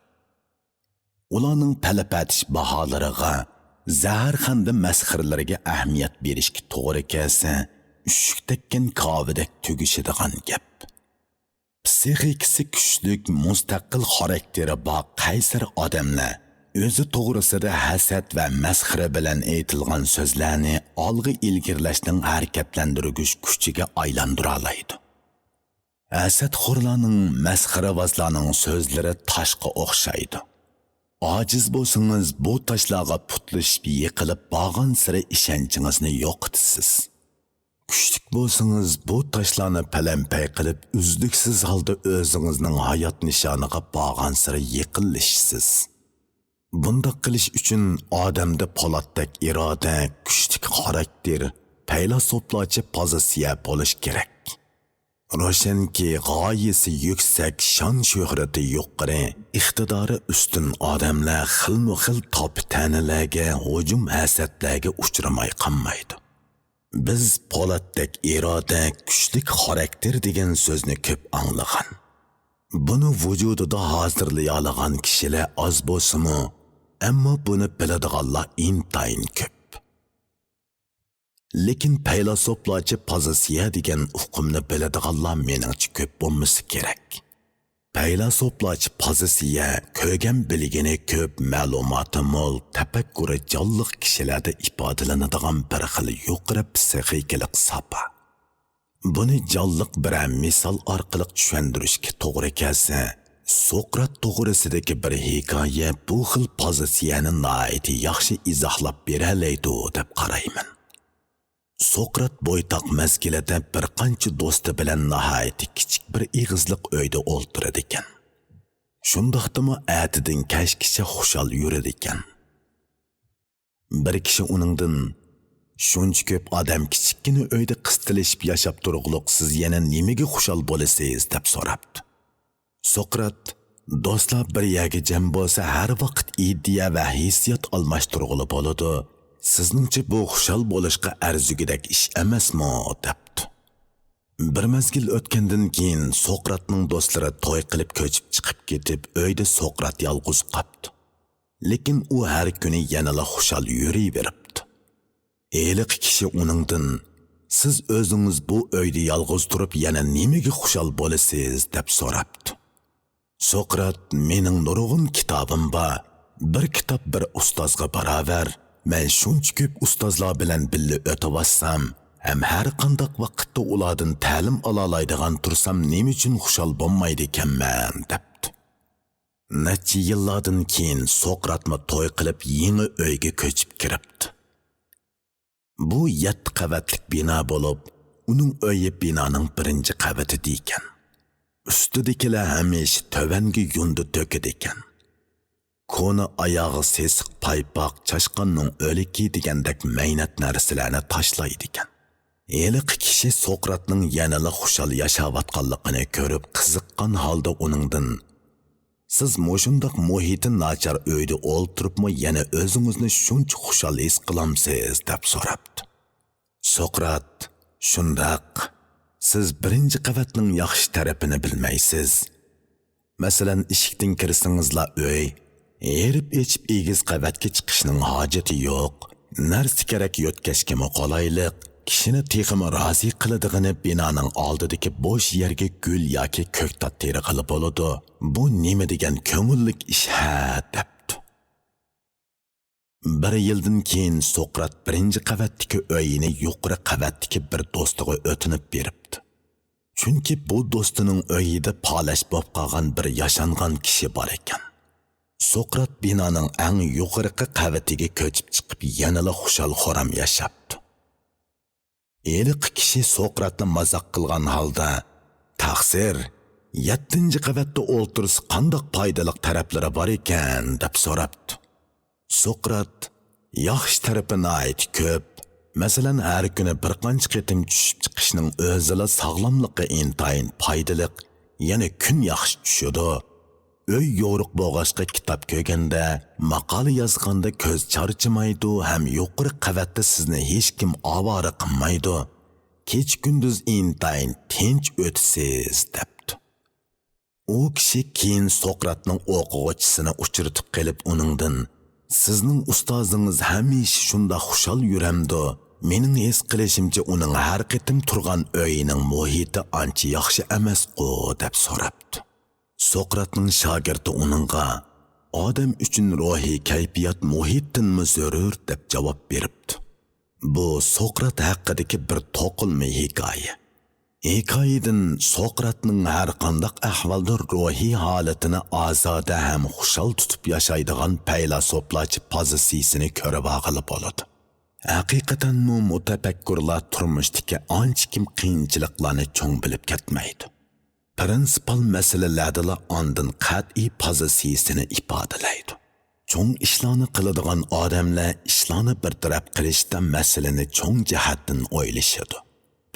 ئۇلارنىڭ پەلەپەتىش باھالىرىغا، زەھەرخەندە مەسخىرىلىرىگە ئەھمىيەت بېرىشكە توغرا كەلسە، ئۈششۈك تەگكەن كاۋىدەك تۈگىشىدىغان گەپ. پسىخىكىسى كۈچلۈك، مۇستەقىل خاراكتېرى بار قەيسەر ئادەملەر ئۆزى توغرىسىدا ھەسەت ۋە مەسخىرە بىلەن ئېيتىلغان سۆزلەرنى ئالغا ئىلگىرىلەشنىڭ ھەرىكەتلەندۈرگۈچ كۈچىگە ئايلاندۇرالايدۇ. ھەسەتخورلارنىڭ، مەسخىرىۋازلارنىڭ سۆزلىرى تاشقا ئوخشايدۇ. ئاجىز بولسىڭىز، بۇ تاشلارغا پۇتلىشىپ يىقىلىپ، بارغانسېرى ئىشەنچىڭىزنى يوقىتىسىز. كۈچلۈك بولسىڭىز، بۇ تاشلارنى پەلەمپەي قىلىپ، ئۈزلۈكسىز ھالدا ئۆزىڭىزنىڭ ھايات نىشانىغا بارغانسېرى يېقىنلىشىسىز. بۇنداق قىلىش ئۈچۈن ئادەمدە پولاتتەك ئىرادە، كۈچلۈك خاراكتېر، پەيلاسوپلارچە پوزىتسىيە بولۇش كېرەك. روشەنكى، غايىسى يۈكسەك، شان-شۆھرىتى يۇقىرى، ئىقتىدارى ئۈستۈن ئادەملەر خىلمۇ خىل تاپا-تەنىلەرگە، ھۇجۇم-ھەسەتلەرگە ئۇچرىماي قالمايدۇ. بىز پولاتتەك ئىرادە، كۈچلۈك خاراكتېر دېگەن سۆزنى كۆپ ئاڭلىغان. بۇنى ۋۇجۇدىدا ھازىرلىيالىغان كىشىلەر ئاز بولسىمۇ، ئەمما بۇنى بىلىدىغانلار ئىنتايىن كۆپ. لېكىن پەيلاسوپلارچە پوزىتسىيە دېگەن ئۇقۇمنى بىلىدىغانلار مېنىڭچە كۆپ بولمىسا كېرەك. پەيلاسوپلارچە پوزىتسىيە كۆرگەن بىلگىنى كۆپ، مەلۇماتى مول، تەپەككۇرى جانلىق كىشىلەردە ئىپادىلىنىدىغان بىر خىل يۇقىرى پسىخىكىلىق ساپا. بۇنى جانلىق بىرەر مىسال ئارقىلىق چۈشەندۈرۈشكە توغرا كەلسە، سوقرات توغرىسىدىكى بىر ھېكايە بۇ خىل پوزىتسىيەنى ناھايىتى ياخشى ئىزاھلاپ بېرەلەيدۇ دەپ قارايمەن. سوقرات بويتاق مەزگىلىدە بىر قانچە دوستى بىلەن ناھايىتى كىچىك بىر ئېغىزلىق ئۆيدە ئولتۇرىدىكەن. شۇنداقتىمۇ ئەتىدىن كەچكىچە خۇشال يۈرىدىكەن. بىر كىشى ئۇنىڭدىن، شۇنچە كۆپ ئادەم كىچىككىنە ئۆيدە قىستىلىشىپ ياشاپ تۇرغۇلۇق سىز يەنە نېمىگە خۇشال بولىسىز؟ دەپ سوراپتۇ. سوقرات، دوستلار بىر يەرگە جەم بولسا ھەر ۋاقىت ئىدىيە ۋە ھېسسىيات ئالماشتۇرغىلى بولىدۇ. سىزنىڭچە بۇ خۇشال بولۇشقا ئەرزىگۈدەك ئىش ئەمەسمۇ؟ دەپتۇ. بىر مەزگىل ئۆتكەندىن كېيىن سوقراتنىڭ دوستلىرى توي قىلىپ كۆچۈپ چىقىپ كېتىپ ئۆيدە سوقرات يالغۇز قاپتۇ. لېكىن ئۇ ھەر كۈنى يەنىلا خۇشال يۈرۈۋېرىپتۇ. ھېلىقى كىشى ئۇنىڭدىن، سىز ئۆزىڭىز بۇ ئۆيدە يالغۇز تۇرۇپ يەنە نېمىگە خۇشال بولىسىز؟ دەپ سوراپتۇ. سوقرات، مېنىڭ نۇرغۇن كىتابىم بار. بىر كىتاب بىر ئۇستازغا باراۋەر. مەن شۇنچە كۆپ ئۇستازلار بىلەن بىللە ئۆتۈۋاتسام ھەم ھەر قانداق ۋاقىتتا ئۇلاردىن تەلىم ئالالايدىغان تۇرسام نېمە ئۈچۈن خۇشال بولمايدىكەنمەن؟ دەپتۇ. نەچچە يىللاردىن كېيىن سوقراتمۇ توي قىلىپ يېڭى ئۆيگە كۆچۈپ كىرىپتۇ. بۇ يەتتە قەۋەتلىك بىنا بولۇپ، ئۇنىڭ ئۆيى بىنانىڭ بىرىنچى قەۋىتىدىكەن. ئۈستىدىكىلەر ھەمىشە تۆۋەنگە يۇندى تۆكىدىكەن. كونا ئاياغى سېسىق پايپاق، چاشقاننىڭ ئۆلۈكى دېگەندەك مەينەت نەرسىلەرنى تاشلايدىكەن. ھېلىقى كىشى سوقراتنىڭ يەنىلا خۇشال ياشاۋاتقانلىقىنى كۆرۈپ قىزىققان ھالدا ئۇنىڭدىن، سىز مۇشۇنداق مۇھىتى ناچار ئۆيدە ئولتۇرۇپمۇ يەنە ئۆزىڭىزنى شۇنچە خۇشال ھېس قىلامسىز؟ دەپ سوراپتۇ. سوقرات، شۇنداق، سىز بىرىنچى قەۋەتنىڭ ياخشى تەرىپىنى بىلمەيسىز. مەسىلەن، ئىشىكتىن كىرسىڭىزلا ئۆي، ھېرىپ ئېچىپ ئېگىز قەۋەتكە چىقىشنىڭ ھاجىتى يوق. نەرسە كېرەك يۆتكەشكىمۇ قولايلىق، كىشىنى تېخىمۇ رازى قىلىدىغىنى بىنانىڭ ئالدىدىكى بوش يەرگە گۈل ياكى كۆكتات تېرىغىلى بولىدۇ. بۇ نېمە دېگەن كۆڭۈللۈك ئىش ھە؟ دەپتۇ. بىر يىلدىن كېيىن سوقرات بىرىنچى قەۋەتتىكى ئۆيىنى يۇقىرى قەۋەتتىكى بىر دوستىغا ئۆتۈنۈپ بېرىپتۇ. چۈنكى بۇ دوستىنىڭ ئۆيىدە پالەچ بولۇپ قالغان بىر ياشانغان كىشى بار ئىكەن. سوقرات بىنانىڭ ئەڭ يۇقىرىقى قەۋىتىگە كۆچۈپ چىقىپ، يەنىلا خۇشال-خۇرام ياشاپتۇ. ھېلىقى كىشى سوقراتنى مازاق قىلغان ھالدا، «تەقسىر، يەتتىنچى قەۋەتتە ئولتۇرسا قانداق پايدىلىق تەرەپلىرى بار ئىكەن؟» دەپ سوراپتۇ. سوقرات، ياخشى تەرىپى ناھايىتى كۆپ. مەسىلەن، ھەر كۈنى بىر قانچە قېتىم چۈشۈپ چىقىشنىڭ ئۆزىلا ساغلاملىققا ئىنتايىن پايدىلىق. يەنە كۈن ياخشى چۈشىدۇ. ئۆي يورۇق بولغاچقا كىتاب كۆرگەندە، ماقالە يازغاندا كۆز چارچىمايدۇ ھەم يۇقىرى قەۋەتتە سىزنى ھېچكىم ئاۋارە قىلمايدۇ. كېچە-كۈندۈز ئىنتايىن تىنچ ئۆتىسىز، دەپتۇ. ئۇ كىشى كېيىن سوقراتنىڭ ئوقۇغۇچىسىنى ئۇچرىتىپ قېلىپ ئۇنىڭدىن، سىزنىڭ ئۇستازىڭىز ھەمىشە شۇنداق خۇشال يۈرەمدۇ؟ مېنىڭ ھېس قىلىشىمچە ئۇنىڭ ھەر قېتىم تۇرغان ئۆيىنىڭ مۇھىتى ئانچە ياخشى ئەمەسقۇ؟ دەپ سوراپتۇ. سوقراتنىڭ شاگىرتى ئۇنىڭغا، ئادەم ئۈچۈن روھىي كەيپىيات مۇھىتتىنمۇ زۆرۈر، دەپ جاۋاب بېرىپتۇ. بۇ سوقرات ھەققىدىكى بىر توقۇلما ھېكايە. ھېكايىدىن سوقراتنىڭ ھەر قانداق ئەھۋالدا روھىي ھالىتىنى ئازادە ھەم خۇشال تۇتۇپ ياشايدىغان پەيلاسوپلارچە پوزىتسىيىسىنى كۆرۈۋالغىلى بولىدۇ. ھەقىقەتەنمۇ مۇتەپەككۇرلار تۇرمۇشتىكى ئانچە كىم قىيىنچىلىقلارنى چوڭ بىلىپ كەتمەيدۇ. پرىنسىپال مەسىلىلەردىلا ئاندىن قەتئىي پوزىتسىيىسىنى ئىپادىلەيدۇ. چوڭ ئىشلارنى قىلىدىغان ئادەملەر ئىشلارنى بىر تەرەپ قىلىشتا مەسىلىنى چوڭ جەھەتتىن ئويلىشىدۇ.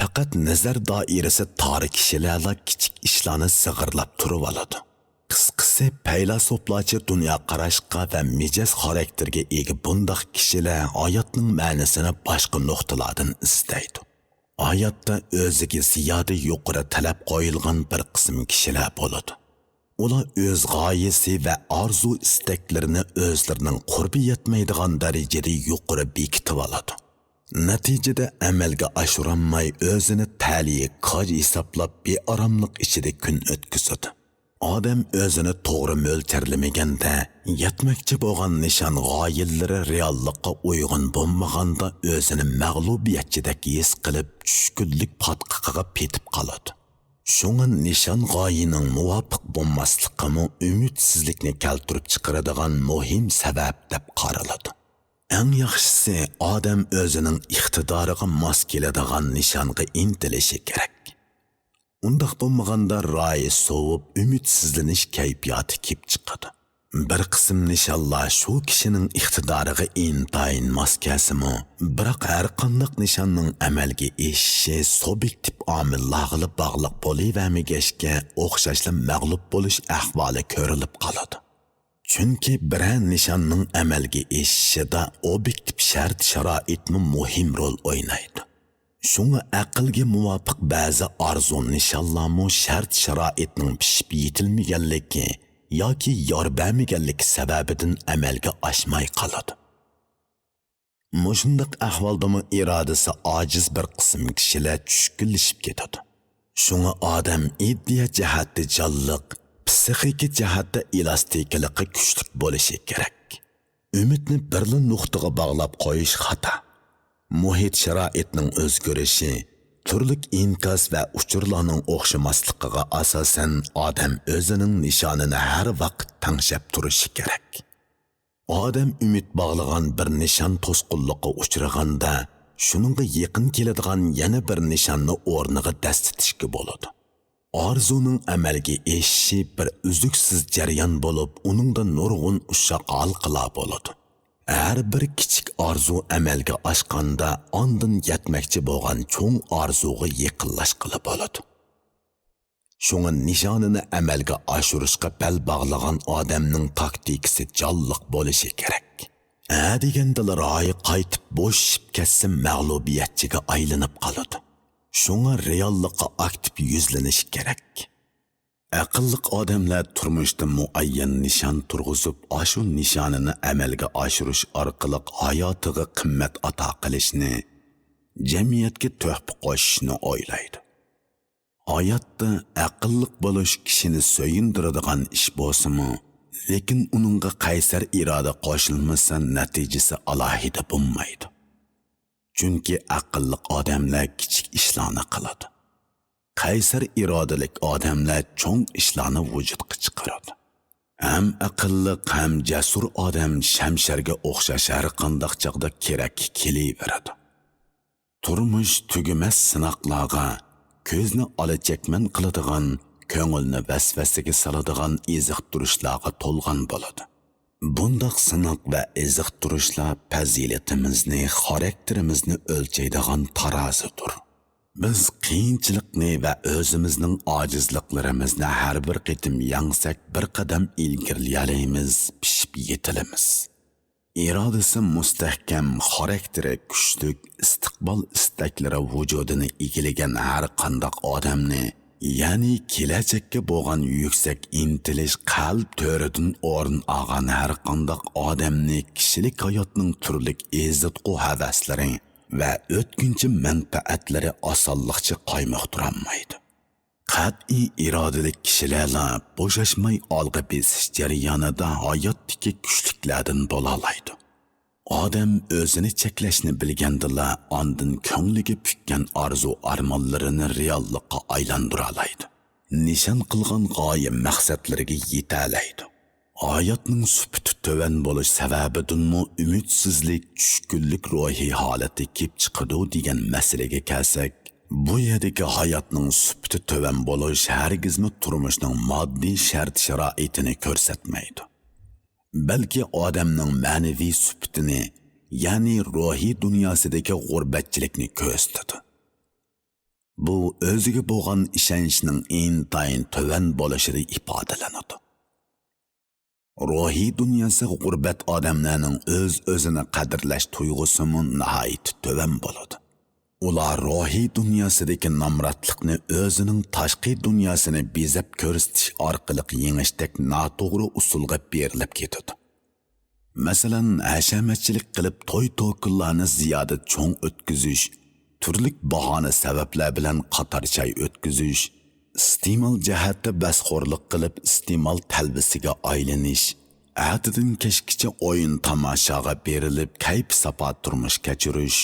پەقەت نەزەر دائىرىسى تار كىشىلەرلا كىچىك ئىشلارنى زىغىرلاپ تۇرۇۋالىدۇ. قىسقىسى، پەيلاسوپلارچە دۇنيا قاراشقا ۋە مىجەز خاراكتېرگە ئىگە بۇنداق كىشىلەر ھاياتنىڭ مەنىسىنى باشقا نۇقتىلاردىن ئىزدەيدۇ. ھاياتتا ئۆزىگە زىيادە يۇقىرى تەلەپ قويۇلغان بىر قىسىم كىشىلەر بولىدۇ. ئۇلار ئۆز غايىسى ۋە ئارزۇ-ئىستەكلىرىنى ئۆزلىرىنىڭ قۇربى يەتمەيدىغان دەرىجىدە يۇقىرى بېكىتىۋالىدۇ. نەتىجىدە ئەمەلگە ئاشۇرالماي، ئۆزىنى تەلىيى كاج ھېسابلاپ، بىئاراملىق ئىچىدە كۈن ئۆتكۈزىدۇ. ئادەم ئۆزىنى توغرا مۆلچەرلىمىگەندە، يەتمەكچى بولغان نىشان غايىلىرى رېئاللىققا ئۇيغۇن بولمىغاندا، ئۆزىنى مەغلۇبىيەتچىدەك ھېس قىلىپ، چۈشكۈنلۈك پاتقىقىغا پېتىپ قالىدۇ. شۇڭا نىشان غايىنىڭ مۇۋاپىق بولماسلىقىمۇ ئۈمىدسىزلىكنى كەلتۈرۈپ چىقىرىدىغان مۇھىم سەۋەب دەپ قارىلىدۇ. ئەڭ ياخشىسى، ئادەم ئۆزىنىڭ ئىقتىدارىغا ماس كېلىدىغان نىشانغا ئىنتىلىشى كېرەك. ئۇنداق بولمىغاندا، رايى سوۋۇپ، ئۈمىدسىزلىنىش كەيپىياتى كېلىپ چىقىدۇ. بىر قىسىم نىشانلار شۇ كىشىنىڭ ئىقتىدارىغا ئىنتايىن ماس كەلسىمۇ، بىراق ھەر قانداق نىشاننىڭ ئەمەلگە ئېشىشى سۇبيېكتىپ ئامىللارغىلا باغلىق بولۇۋەرمىگەچكە، ئوخشاشلا مەغلۇپ بولۇش ئەھۋالى كۆرۈلۈپ قالىدۇ. چۈنكى بىرەر نىشاننىڭ ئەمەلگە ئېشىشىدا ئوبيېكتىپ شەرت-شارائىتمۇ مۇھىم رول ئوينايدۇ. شۇڭا ئەقىلگە مۇۋاپىق بەزى ئارزۇ نىشانلارمۇ شەرت-شارائىتنىڭ پىشىپ يېتىلمىگەنلىكى ياكى يار بەرمىگەنلىكى سەۋەبىدىن ئەمەلگە ئاشماي قالىدۇ. مۇشۇنداق ئەھۋالدىمۇ ئىرادىسى ئاجىز بىر قىسىم كىشىلەر چۈشكۈنلىشىپ كېتىدۇ. شۇڭا ئادەم ئىدىيە جەھەتتە جانلىق، پسىخىكا جەھەتتە ئېلاستىكىلىقى كۈچلۈك بولۇشى كېرەك. ئۈمىدنى بىرلا نۇقتىغا باغلاپ قويۇش خاتا. مۇھىت شارائىتنىڭ ئۆزگىرىشى، تۈرلۈك ئىنكاس ۋە ئۇچۇرلارنىڭ ئوخشىماسلىقىغا ئاساسەن، ئادەم ئۆزىنىڭ نىشانىنى ھەر ۋاقىت تەڭشەپ تۇرۇشى كېرەك. ئادەم ئۈمىد باغلىغان بىر نىشان توسقۇنلۇققا ئۇچرىغاندا، شۇنىڭغا يېقىن كېلىدىغان يەنە بىر نىشاننى ئورنىغا دەسسىتىشكە بولىدۇ. ئارزۇنىڭ ئەمەلگە ئېشىشى بىر ئۈزلۈكسىز جەريان بولۇپ، ئۇنىڭدا نۇرغۇن ئۇششاق ھالقىلار بولىدۇ. ھەر بىر كىچىك ئارزۇ ئەمەلگە ئاشقاندا، ئاندىن يەتمەكچى بولغان چوڭ ئارزۇغا يېقىنلاشقىلى بولىدۇ. شۇڭا نىشانىنى ئەمەلگە ئاشۇرۇشقا بەل باغلىغان ئادەمنىڭ تاكتىكىسى جانلىق بولۇشى كېرەك. ھە دېگەندىلا رايى قايتىپ بوشىشىپ كەتسە، مەغلۇبىيەتچىگە ئايلىنىپ قالىدۇ. شۇڭا رېئاللىققا ئاكتىپ يۈزلىنىش كېرەك. ئەقىللىق ئادەملەر تۇرمۇشتا مۇئەييەن نىشان تۇرغۇزۇپ، ئاشۇ نىشانىنى ئەمەلگە ئاشۇرۇش ئارقىلىق ھاياتىغا قىممەت ئاتا قىلىشنى، جەمئىيەتكە تۆھپە قوشۇشنى ئويلايدۇ. ھاياتتا ئەقىللىق بولۇش كىشىنى سۆيۈندۈرىدىغان ئىش بولسىمۇ، لېكىن ئۇنىڭغا قەيسەر ئىرادە قوشۇلمىسا، نەتىجىسى ئالاھىدە بولمايدۇ. چۈنكى ئەقىللىق ئادەملەر كىچىك ئىشلارنى قىلىدۇ. قەيسەر ئىرادىلىك ئادەملەر چوڭ ئىشلارنى ۋۇجۇدقا چىقىرىدۇ. ھەم ئەقىللىق، ھەم جەسۇر ئادەم شەمشەرگە ئوخشاش ھەر قانداق چاغدا كېرەككە كېلىۋېرىدۇ. تۇرمۇش تۈگىمەس سىناقلارغا، كۆزنى ئالا چەكمەن قىلىدىغان، كۆڭۈلنى ۋەسۋەسىگە سالىدىغان ئېزىقتۇرۇشلارغا تولغان بولىدۇ. بۇنداق سىناق ۋە ئېزىقتۇرۇشلار پەزىلىتىمىزنى، خاراكتېرىمىزنى ئۆلچەيدىغان تارازىدۇر. بىز قىيىنچىلىقنى ۋە ئۆزىمىزنىڭ ئاجىزلىقلىرىمىزنى ھەر بىر قېتىم يەڭسەك، بىر قەدەم ئىلگىرىلىيەلەيمىز، پىشىپ يېتىلىمىز. ئىرادىسى مۇستەھكەم، خاراكتېرى كۈچلۈك، ئىستىقبال ئىستەكلىرى ۋۇجۇدىنى ئىگىلىگەن ھەر قانداق ئادەمنى، يەنى كېلەچەككە بولغان يۈكسەك ئىنتىلىش قەلب تۆرىدىن ئورۇن ئالغان ھەر قانداق ئادەمنى كىشىلىك ھاياتنىڭ تۈرلۈك ئېزىتقۇ ھەۋەسلىرى ۋە ئۆتكۈنچى مەنپەئەتلىرى ئاسانلىقچە قايمۇقتۇرالمايدۇ. قەتئىي ئىرادىلىك كىشىلەرلا بوشاشماي ئالغا بېسىش جەريانىدا ھاياتتىكى كۈچلۈكلەردىن بولالايدۇ. ئادەم ئۆزىنى چەكلەشنى بىلگەندىلا، ئاندىن كۆڭلىگە پۈككەن ئارزۇ-ئارمانلىرىنى رېئاللىققا ئايلاندۇرالايدۇ. نىشان قىلغان غايە مەقسەتلىرىگە يېتەلەيدۇ. ھاياتنىڭ سۈپىتى تۆۋەن بولۇش سەۋەبىدىنمۇ ئۈمىدسىزلىك، چۈشكۈنلۈك روھىي ھالىتى كېلىپ چىقىدۇ دېگەن مەسىلىگە كەلسەك، بۇ يەردىكى ھاياتنىڭ سۈپىتى تۆۋەن بولۇش ھەرگىزمۇ تۇرمۇشنىڭ ماددىي شەرت-شارائىتىنى كۆرسەتمەيدۇ. بەلكى ئادەمنىڭ مەنىۋى سۈپىتىنى، يەنى روھىي دۇنياسىدىكى غۇربەتچىلىكنى كۆرسىتىدۇ. بۇ ئۆزىگە بولغان ئىشەنچنىڭ ئىنتايىن تۆۋەن بولۇشىدا ئىپادىلىنىدۇ. روھىي دۇنياسى غۇربەت ئادەملەرنىڭ ئۆز-ئۆزىنى قەدىرلەش تۇيغۇسىمۇ ناھايىتى تۆۋەن بولىدۇ. ئۇلار روھىي دۇنياسىدىكى نامراتلىقنى ئۆزىنىڭ تاشقى دۇنياسىنى بېزەپ كۆرسىتىش ئارقىلىق يېڭىشتەك ناتوغرا ئۇسۇلغا بېرىلىپ كېتىدۇ. مەسىلەن، ھەشەمەتچىلىك قىلىپ توي-توكۇنلارنى زىيادە چوڭ ئۆتكۈزۈش، تۈرلۈك باھانە سەۋەبلەر بىلەن قاتار چاي ئۆتكۈزۈش، ئىستېمال جەھەتتە بەسخورلۇق قىلىپ ئىستېمال تەلۋىسىگە ئايلىنىش، ئەتىدىن كەچكىچە ئويۇن-تاماشاغا بېرىلىپ كەيپ-ساپا تۇرمۇش كەچۈرۈش،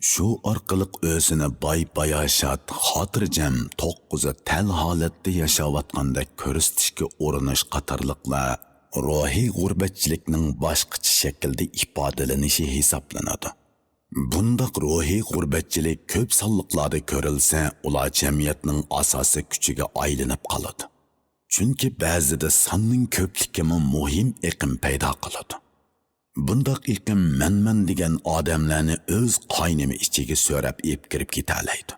شۇ ئارقىلىق ئۆزىنى باي-باياشات، خاتىرجەم، توققۇزى تەل ھالەتتە ياشاۋاتقاندەك كۆرسىتىشكە ئۇرۇنۇش قاتارلىقلار روھىي غۇربەتچىلىكنىڭ باشقىچە شەكىلدە ئىپادىلىنىشى ھېسابلىنىدۇ. بۇنداق روھىي غۇربەتچىلىك كۆپ سانلىقلاردا كۆرۈلسە، ئۇلار جەمئىيەتنىڭ ئاساسىي كۈچىگە ئايلىنىپ قالىدۇ. چۈنكى بەزىدە ساننىڭ كۆپلۈكىمۇ مۇھىم ئېقىم پەيدا قىلىدۇ. بۇنداق ئېقىم مەنمەن دېگەن ئادەملەرنى ئۆز قاينىمى ئىچىگە سۆرەپ ئېلىپ كىرىپ كېتەلەيدۇ.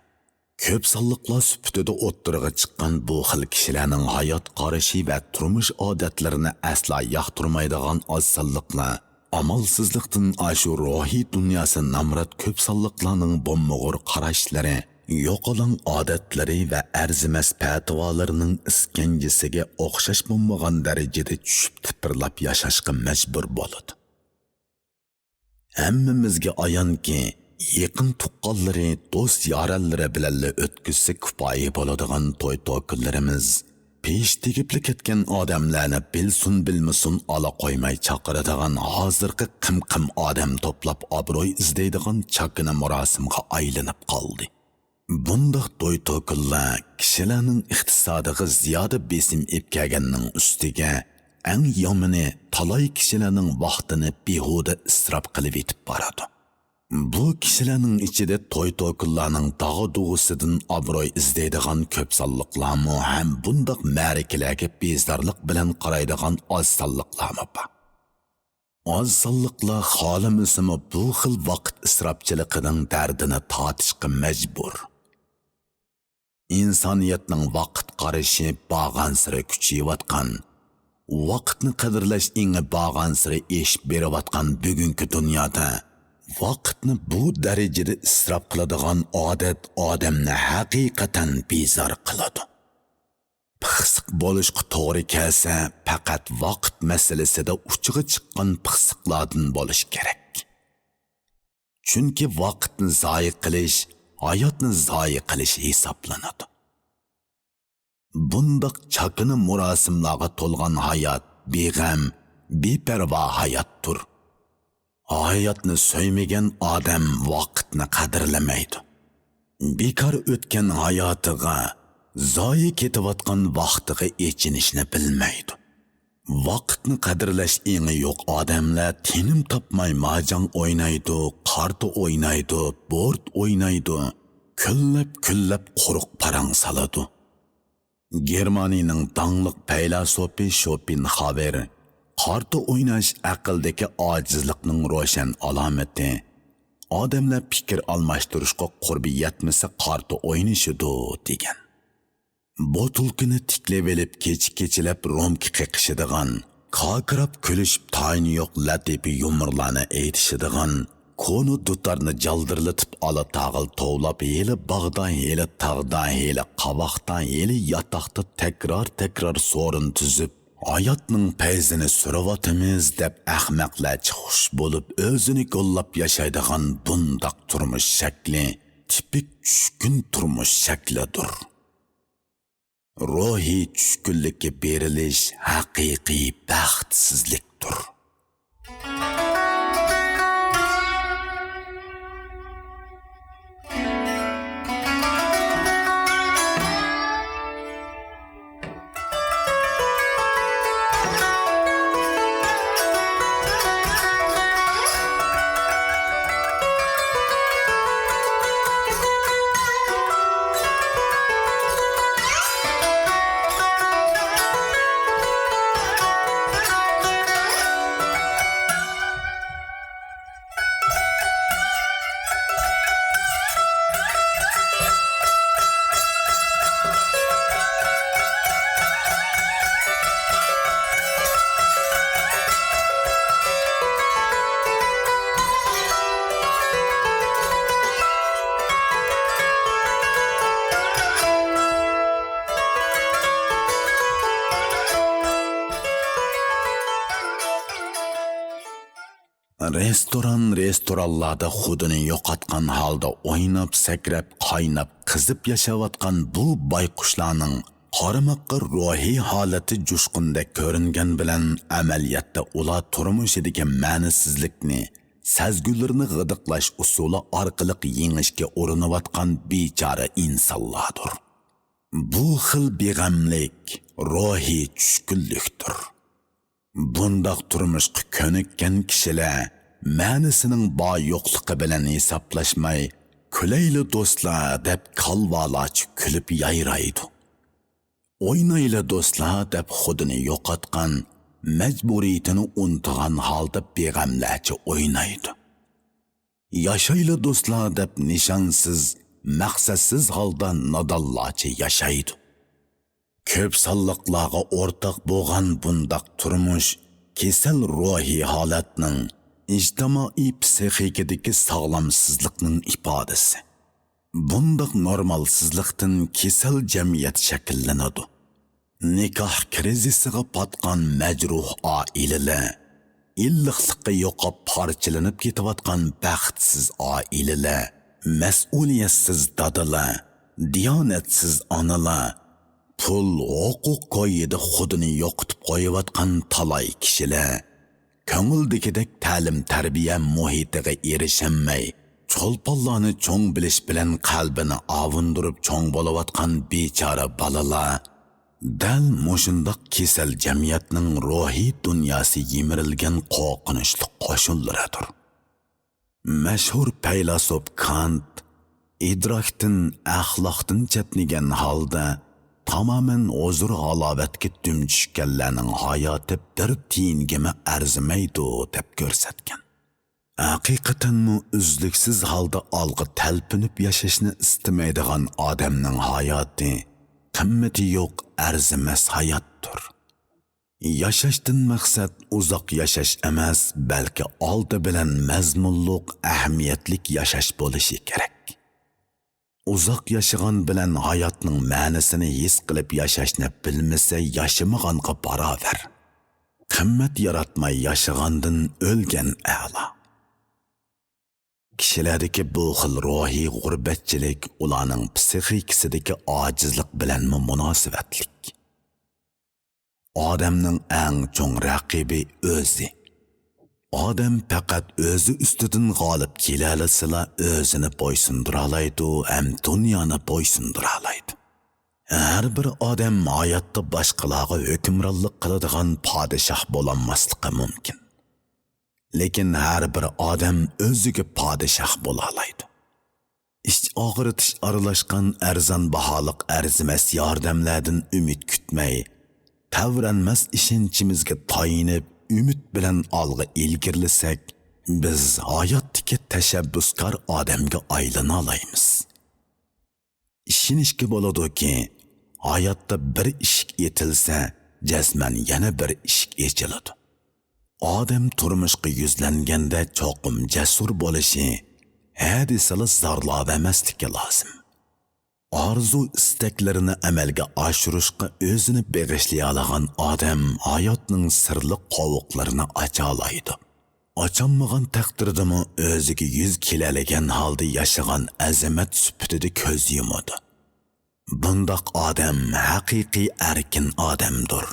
كۆپ سانلىقلار سۈپىتىدە ئوتتۇرىغا چىققان بۇ خىل كىشىلەرنىڭ ھايات قارىشى ۋە تۇرمۇش ئادەتلىرىنى ئەسلا ياقتۇرمايدىغان ئاز سانلىقلار ئامالسىزلىقتىن ئاشۇ روھىي دۇنياسى نامرات كۆپ سانلىقلارنىڭ بوممىغۇر قاراشلىرى، يوقىلاڭ ئادەتلىرى ۋە ئەرزىمەس پەتىۋالىرىنىڭ ئىسكەنجىسىگە ئوخشاش بولمىغان دەرىجىدە چۈشۈپ تىپىرلاپ ياشاشقا مەجبۇر بولىدۇ. ھەممىمىزگە ئايانكى، يېقىن تۇغقانلىرى، دوست-يارەنلىرى بىلەنلا ئۆتكۈزسە كۇپايە بولىدىغان توي-توكۇنلىرىمىز، پېشى تېگىپلا كەتكەن ئادەملەرنى بىلسۇن-بىلمىسۇن ئالا قويماي چاقىرىدىغان ھازىرقى قىم-قىم ئادەم توپلاپ ئابروي ئىزدەيدىغان چاكىنا مۇراسىمغا ئايلىنىپ قالدى. بۇنداق توي-توكۇنلار كىشىلەرنىڭ ئىقتىسادىغا زىيادە بېسىم ئېلىپ كەلگەننىڭ ئۈستىگە، ئەڭ يامىنى، تالاي كىشىلەرنىڭ ۋاقتىنى بىھۇدە ئىسراپ قىلىۋېتىپ بارىدۇ. بۇ كىشىلەرنىڭ ئىچىدە توي-توكۇنلارنىڭ داغا-دۇغىسىدىن ئابروي ئىزدەيدىغان كۆپ سانلىقلارمۇ ھەم بۇنداق مەرىكىلەرگە بىزارلىق بىلەن قارايدىغان ئاز سانلىقلارمۇ بار. ئاز سانلىقلار خالىمىسىمۇ بۇ خىل ۋاقىت ئىسراپچىلىقىنىڭ دەردىنى تارتىشقا مەجبۇر. ئىنسانىيەتنىڭ ۋاقىت قارىشى بارغانسېرى كۈچىيىۋاتقان، ۋاقىتنى قەدىرلەش ئېڭى بارغانسېرى ئېشىپ بېرىۋاتقان بۈگۈنكى دۇنيادا ۋاقىتنى بۇ دەرىجىدە ئىسراپ قىلىدىغان ئادەت ئادەمنى ھەقىقەتەن بىزار قىلىدۇ. پىخسىق بولۇشقا توغرا كەلسە، پەقەت ۋاقىت مەسىلىسىدە ئۇچىغا چىققان پىخسىقلاردىن بولۇش كېرەك. چۈنكى ۋاقىتنى زايە قىلىش، ھاياتنى زايە قىلىش ھېسابلىنىدۇ. بۇنداق چاكىنا مۇراسىملارغا تولغان ھايات بىغەم، بىپەرۋا ھاياتتۇر. ھاياتنى سۆيمىگەن ئادەم ۋاقىتنى قەدىرلىمەيدۇ. بىكار ئۆتكەن ھاياتىغا، زايە كېتىۋاتقان ۋاقتىغا ئېچىنىشنى بىلمەيدۇ. ۋاقىتنى قەدىرلەش ئېڭى يوق ئادەملەر تىنىم تاپماي ماجاڭ ئوينايدۇ، قارتا ئوينايدۇ، بورت ئوينايدۇ، كۈنلەپ-كۈنلەپ قۇرۇق پاراڭ سالىدۇ. گېرمانىيىنىڭ داڭلىق پەيلاسوپى شوپېنخاۋېر، قارتا ئويناش ئەقىلدىكى ئاجىزلىقنىڭ روشەن ئالامىتى، ئادەملەر پىكىر ئالماشتۇرۇشقا قۇربى يەتمىسە قارتا ئوينىشىدۇ، دېگەن. بوتۇلكىنى تىكلىۋېلىپ كېچە-كېچىلەپ رومكا قېقىشىدىغان، كاكىراپ كۈلۈشۈپ تايىنى يوق لەتىپە يۇمۇرلارنى ئېيتىشىدىغان، كونا دۇتارنى جالدىرلىتىپ ئالا تاغىل توۋلاپ، ھېلى باغدا، ھېلى تاغدا، ھېلى قاۋاقتا، ھېلى ياتاقتا تەكرار-تەكرار سورۇن تۈزۈپ، ھاياتنىڭ پەيزىنى سۈرۈۋاتىمىز دەپ ئەخمەقلەرچە خۇش بولۇپ، ئۆزىنى گوللاپ ياشايدىغان بۇنداق تۇرمۇش شەكلى تىپىك چۈشكۈن تۇرمۇش شەكلىدۇر. روھىي چۈشكۈنلۈككە بېرىلىش ھەقىقىي بەختسىزلىكتۇر. رېستوران، رېستورانلاردا خۇدىنى يوقاتقان ھالدا ئويناپ، سەكرەپ، قايناپ، قىزىپ ياشاۋاتقان بۇ بايقۇشلارنىڭ قارىماققا روھىي ھالىتى جۇشقۇندەك كۆرۈنگەن بىلەن، ئەمەلىيەتتە ئۇلار تۇرمۇشىدىكى مەنىسىزلىكنى، سەزگۈلىرىنى غىدىقلاش ئۇسۇلى ئارقىلىق يېڭىشكە ئۇرۇنۇۋاتقان بىچارە ئىنسانلاردۇر. بۇ خىل بىغەملىك روھىي چۈشكۈنلۈكتۇر. بۇنداق تۇرمۇشقا كۆنۈككەن كىشىلەر مەنىسىنىڭ بار-يوقلۇقى بىلەن ھېسابلاشماي، «كۈلەيلى، دوستلار» دەپ، كالۋالارچە كۈلۈپ يايرايدۇ. «ئوينايلى دوستلار» دەپ خۇدىنى يوقاتقان، مەجبۇرىيىتىنى ئۇنتۇغان ھالدا بىغەملەرچە ئوينايدۇ. «ياشايلى دوستلار» دەپ نىشانسىز، مەقسەتسىز ھالدا نادانلارچە ياشايدۇ. كۆپ سانلىقلارغا ئورتاق بولغان بۇنداق تۇرمۇش كېسەل روھىي ھالەتنىڭ، ئىجتىمائىي پسىخىكىدىكى ساغلامسىزلىقنىڭ ئىپادىسى. بۇنداق نورمالسىزلىقتىن كېسەل جەمئىيەت شەكىللىنىدۇ. نىكاھ كىرىزىسىغا پاتقان مەجرۇھ ئائىلىلەر، ئىللىقلىقى يوقاپ پارچىلىنىپ كېتىۋاتقان بەختسىز ئائىلىلەر، مەسئۇلىيەتسىز دادىلار، دىيانەتسىز ئانىلار، پۇل، ھوقۇق كويىدا خۇدىنى يوقىتىپ قويۇۋاتقان تالاي كىشىلەر، كۆڭۈلدىكىدەك تەلىم-تەربىيە مۇھىتىغا ئېرىشەلمەي، چولپانلارنى چوڭ بىلىش بىلەن قەلبىنى ئاۋۇندۇرۇپ چوڭ بولۇۋاتقان بىچارە بالىلار، دەل مۇشۇنداق كېسەل جەمئىيەتنىڭ روھىي دۇنياسى يىمىرىلگەن قورقۇنچلۇق قوشۇنلىرىدۇر. مەشھۇر پەيلاسوپ كانت ئىدراكتىن، ئەخلاقتىن چەتنىگەن ھالدا تامامەن ھۇزۇر-ھالاۋەتكە دۈم چۈشكەنلەرنىڭ ھاياتى بىر تىيىنگىمۇ ئەرزىمەيدۇ، دەپ كۆرسەتكەن. ھەقىقەتەنمۇ ئۈزلۈكسىز ھالدا ئالغا تەلپۈنۈپ ياشاشنى ئىستىمەيدىغان ئادەمنىڭ ھاياتى قىممىتى يوق، ئەرزىمەس ھاياتتۇر. ياشاشتىن مەقسەت ئۇزاق ياشاش ئەمەس، بەلكى ئالدى بىلەن مەزمۇنلۇق، ئەھمىيەتلىك ياشاش بولۇشى كېرەك. ئۇزاق ياشىغان بىلەن ھاياتنىڭ مەنىسىنى ھېس قىلىپ ياشاشنى بىلمىسە، ياشىمىغانغا باراۋەر. قىممەت ياراتماي ياشىغاندىن ئۆلگەن ئەلا. كىشىلەردىكى بۇ خىل روھىي غۇربەتچىلىك ئۇلارنىڭ پسىخىكىسىدىكى ئاجىزلىق بىلەنمۇ مۇناسىۋەتلىك. ئادەمنىڭ ئەڭ چوڭ رەقىبى ئۆزى. ئادەم پەقەت ئۆزى ئۈستىدىن غالىب كېلەلىسىلا، ئۆزىنى بويسۇندۇرالايدۇ ھەم دۇنيانى بويسۇندۇرالايدۇ. ھەر بىر ئادەم ھاياتتا باشقىلارغا ھۆكۈمرانلىق قىلىدىغان پادىشاھ بولالماسلىقى مۇمكىن. لېكىن ھەر بىر ئادەم ئۆزىگە پادىشاھ بولالايدۇ. ئىچ ئاغرىتىش ئارىلاشقان ئەرزان باھالىق ئەرزىمەس ياردەملەردىن ئۈمىد كۈتمەي، تەۋرەنمەس ئىشەنچىمىزگە تايىنىپ، ئۈمىد بىلەن ئالغا ئىلگىرىلىسەك، بىز ھاياتتىكى تەشەببۇسكار ئادەمگە ئايلىنالايمىز. ئىشىنىشكە بولىدۇكى، ھاياتتا بىر ئىشىك ئېتىلسە، جەزمەن يەنە بىر ئىشىك ئېچىلىدۇ. ئادەم تۇرمۇشقا يۈزلەنگەندە چوقۇم جەسۇر بولۇشى، ھە دېسىلا زارلاۋەرمەسلىكى لازىم. ئارزۇ-ئىستەكلىرىنى ئەمەلگە ئاشۇرۇشقا ئۆزىنى بېغىشلىيالىغان ئادەم ھاياتنىڭ سىرلىق قوۋۇقلىرىنى ئاچالايدۇ. ئاچالمىغان تەقدىردىمۇ ئۆزىگە يۈز كېلەلىگەن ھالدا ياشىغان ئەزىمەت سۈپىتىدە كۆز يۇمىدۇ. بۇنداق ئادەم ھەقىقىي ئەركىن ئادەمدۇر.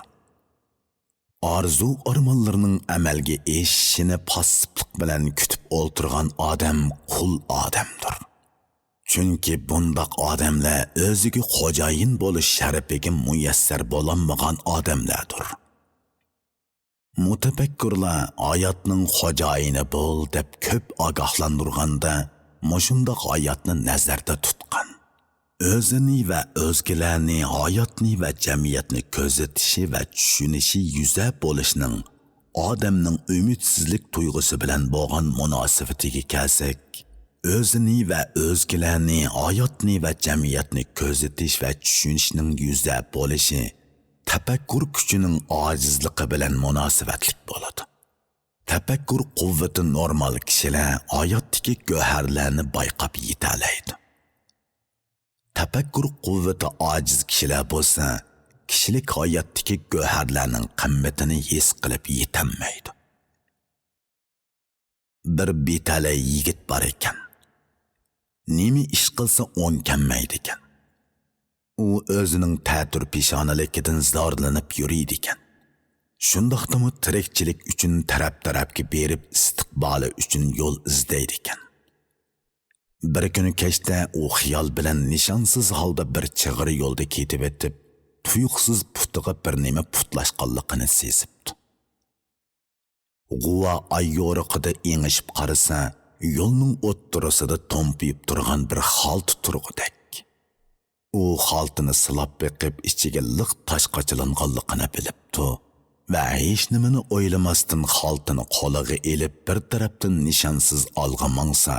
ئارزۇ-ئارمانلىرىنىڭ ئەمەلگە ئېشىشىنى پاسسىپلىق بىلەن كۈتۈپ ئولتۇرغان ئادەم قۇل ئادەمدۇر. چۈنكى بۇنداق ئادەملەر ئۆزىگە خوجايىن بولۇش شەرىپىگە مۇيەسسەر بولالمىغان ئادەملەردۇر. مۇتەپەككۇرلار «ھاياتنىڭ خوجايىنى بول» دەپ كۆپ ئاگاھلاندۇرغاندا، مۇشۇنداق ھاياتنى نەزەردە تۇتقان. ئۆزىنى ۋە ئۆزگىلەرنى، ھاياتنى ۋە جەمئىيەتنى كۆزىتىشى ۋە چۈشىنىشى يۈزە بولۇشنىڭ ئادەمنىڭ ئۈمىدسىزلىك تۇيغۇسى بىلەن بولغان مۇناسىۋىتىگە كەلسەك، ئۆزىنى ۋە ئۆزگىلەرنى، ھاياتنى ۋە جەمئىيەتنى كۆزىتىش ۋە چۈشىنىشنىڭ يۈزە بولۇشى تەپەككۇر كۈچىنىڭ ئاجىزلىقى بىلەن مۇناسىۋەتلىك بولىدۇ. تەپەككۇر قۇۋۋىتى نورمال كىشىلەر ھاياتتىكى گۆھەرلەرنى بايقاپ يېتەلەيدۇ. تەپەككۇر قۇۋۋىتى ئاجىز كىشىلەر بولسا، كىشىلىك ھاياتتىكى گۆھەرلەرنىڭ قىممىتىنى ھېس قىلىپ يېتەلمەيدۇ. بىر بىتەلەي يىگىت بار ئىكەن. نېمە ئىش قىلسا ئوڭ كەلمەيدىكەن. ئۇ ئۆزىنىڭ تەتۈر پېشانىلىكىدىن زارلىنىپ يۈرىدىكەن. شۇنداقتىمۇ تىرىكچىلىك ئۈچۈن تەرەپ-تەرەپكە بېرىپ، ئىستىقبالى ئۈچۈن يول ئىزدەيدىكەن. بىر كۈنى كەچتە ئۇ خىيال بىلەن نىشانسىز ھالدا بىر چىغىر يولدا كېتىۋېتىپ، تۇيۇقسىز پۇتىغا بىر نېمە پۇتلاشقانلىقىنى سېزىپتۇ. غۇۋا ئاي يورۇقىدا ئېڭىشىپ قارىسا، يولنىڭ ئوتتۇرىسىدا تومپىيىپ تۇرغان بىر خالتا تۇرغۇدەك. ئۇ خالتىنى سىلاپ بېقىپ، ئىچىگە لىق تاش قاچىلانغانلىقىنى بىلىپتۇ ۋە ھېچنېمىنى ئويلىماستىن خالتىنى قولىغا ئېلىپ، بىر تەرەپتىن نىشانسىز ئالغا ماڭسا،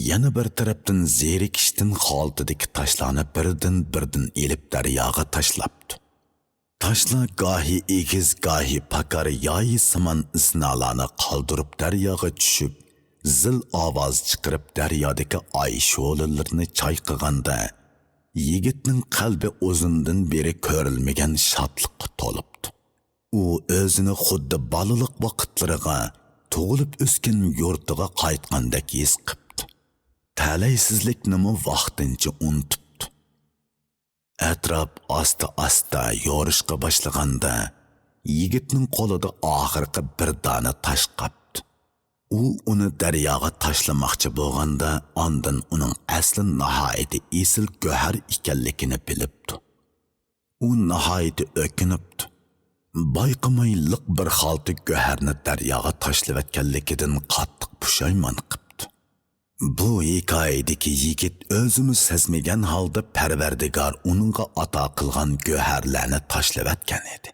يەنە بىر تەرەپتىن زېرىكىشتىن خالتىدىكى تاشلارنى بىردىن-بىردىن ئېلىپ دەرياغا تاشلاپتۇ. تاشلار گاھى ئېگىز، گاھى پاكار يايىسىمان ئىزنالارنى قالدۇرۇپ دەرياغا چۈشۈپ، زىل ئاۋاز چىقىرىپ دەريادىكى ئاي شولىلىرىنى چايقىغاندا، يىگىتنىڭ قەلبى ئۇزۇندىن بېرى كۆرۈلمىگەن شادلىققا تولۇپتۇ. ئۇ ئۆزىنى خۇددى بالىلىق ۋاقىتلىرىغا، تۇغۇلۇپ ئۆسكەن يۇرتىغا قايتقاندەك ھېس قىپتۇ. تەلەيسىزلىكنىمۇ ۋاقتىنچە ئۇنتۇپتۇ. ئەتراپ ئاستا-ئاستا يورۇشقا باشلىغاندا، يىگىتنىڭ قولىدا ئاخىرقى بىر دانە تاش قاپتۇ. ئۇ ئۇنى دەرياغا تاشلىماقچى بولغاندا، ئاندىن ئۇنىڭ ئەسلى ناھايىتى ئېسىل گۆھەر ئىكەنلىكىنى بىلىپتۇ. ئۇ ناھايىتى ئۆكۈنۈپتۇ. بايقىماي لىق بىر خالتا گۆھەرنى دەرياغا تاشلىۋەتكەنلىكىدىن قاتتىق پۇشايمان قىپتۇ. بۇ ھېكايىدىكى يىگىت ئۆزىمۇ سەزمىگەن ھالدا پەرۋەردىگار ئۇنىڭغا ئاتا قىلغان گۆھەرلەرنى تاشلىۋەتكەن ئىدى.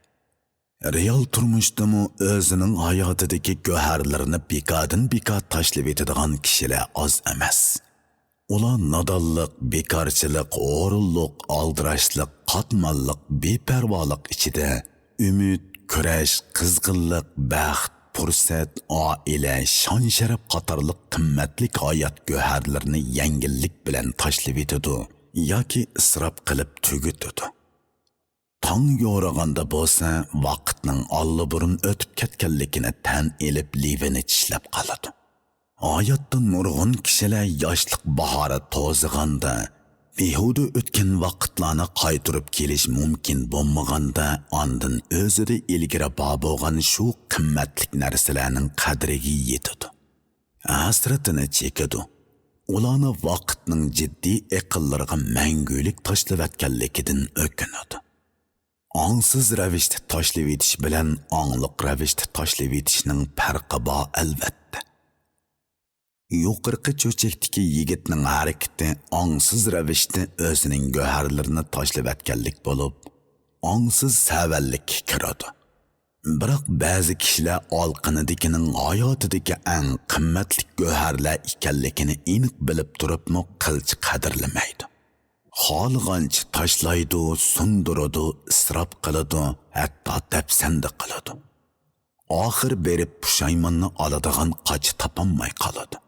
رېئال تۇرمۇشتىمۇ ئۆزىنىڭ ھاياتىدىكى گۆھەرلىرىنى بىكاردىن بىكار تاشلىۋېتىدىغان كىشىلەر ئاز ئەمەس. ئۇلار نادانلىق، بىكارچىلىق، ھورۇنلۇق، ئالدىراشلىق، قاتماللىق، بىپەرۋالىق ئىچىدە ئۈمىد، كۈرەش، قىزغىنلىق، بەخت، پۇرسەت، ئائىلە، شان-شەرەپ قاتارلىق قىممەتلىك ھايات گۆھەرلىرىنى يەڭگىللىك بىلەن تاشلىۋېتىدۇ ياكى ئىسراپ قىلىپ تۈگىتىدۇ. تاڭ يورۇغاندا بولسا، ۋاقىتنىڭ ئاللىبۇرۇن ئۆتۈپ كەتكەنلىكىنى تەن ئېلىپ، لېۋىنى چىشلەپ قالىدۇ. ھاياتتا نۇرغۇن كىشىلەر ياشلىق باھارى توزىغاندا، بىھۇدە ئۆتكەن ۋاقىتلارنى قايتۇرۇپ كېلىش مۇمكىن بولمىغاندا، ئاندىن ئۆزىدە ئىلگىرى بار بولغان شۇ قىممەتلىك نەرسىلەرنىڭ قەدرىگە يېتىدۇ. ھەسرىتىنى چېكىدۇ. ئۇلارنى ۋاقىتنىڭ جىددىي ئېقىنلىرىغا مەڭگۈلۈك تاشلىۋەتكەنلىكىدىن ئۆكۈنىدۇ. ئاڭسىز رەۋىشتە تاشلىۋېتىش بىلەن ئاڭلىق رەۋىشتە تاشلىۋېتىشنىڭ پەرقى بار، ئەلۋەتتە. يۇقىرىقى چۆچەكتىكى يىگىتنىڭ ھەرىكىتى ئاڭسىز رەۋىشتە ئۆزىنىڭ گۆھەرلىرىنى تاشلىۋەتكەنلىك بولۇپ، ئاڭسىز سەۋەنلىككە كىرىدۇ. بىراق بەزى كىشىلەر ئالقىنىدىكىنىڭ ھاياتىدىكى ئەڭ قىممەتلىك گۆھەرلەر ئىكەنلىكىنى ئېنىق بىلىپ تۇرۇپمۇ قىلچە قەدىرلىمەيدۇ. خالىغانچە تاشلايدۇ، سۇندۇرىدۇ، ئىسراپ قىلىدۇ، ھەتتا دەپسەندە قىلىدۇ. ئاخىر بېرىپ پۇشايماننى ئالىدىغان قاچا تاپالماي قالىدۇ.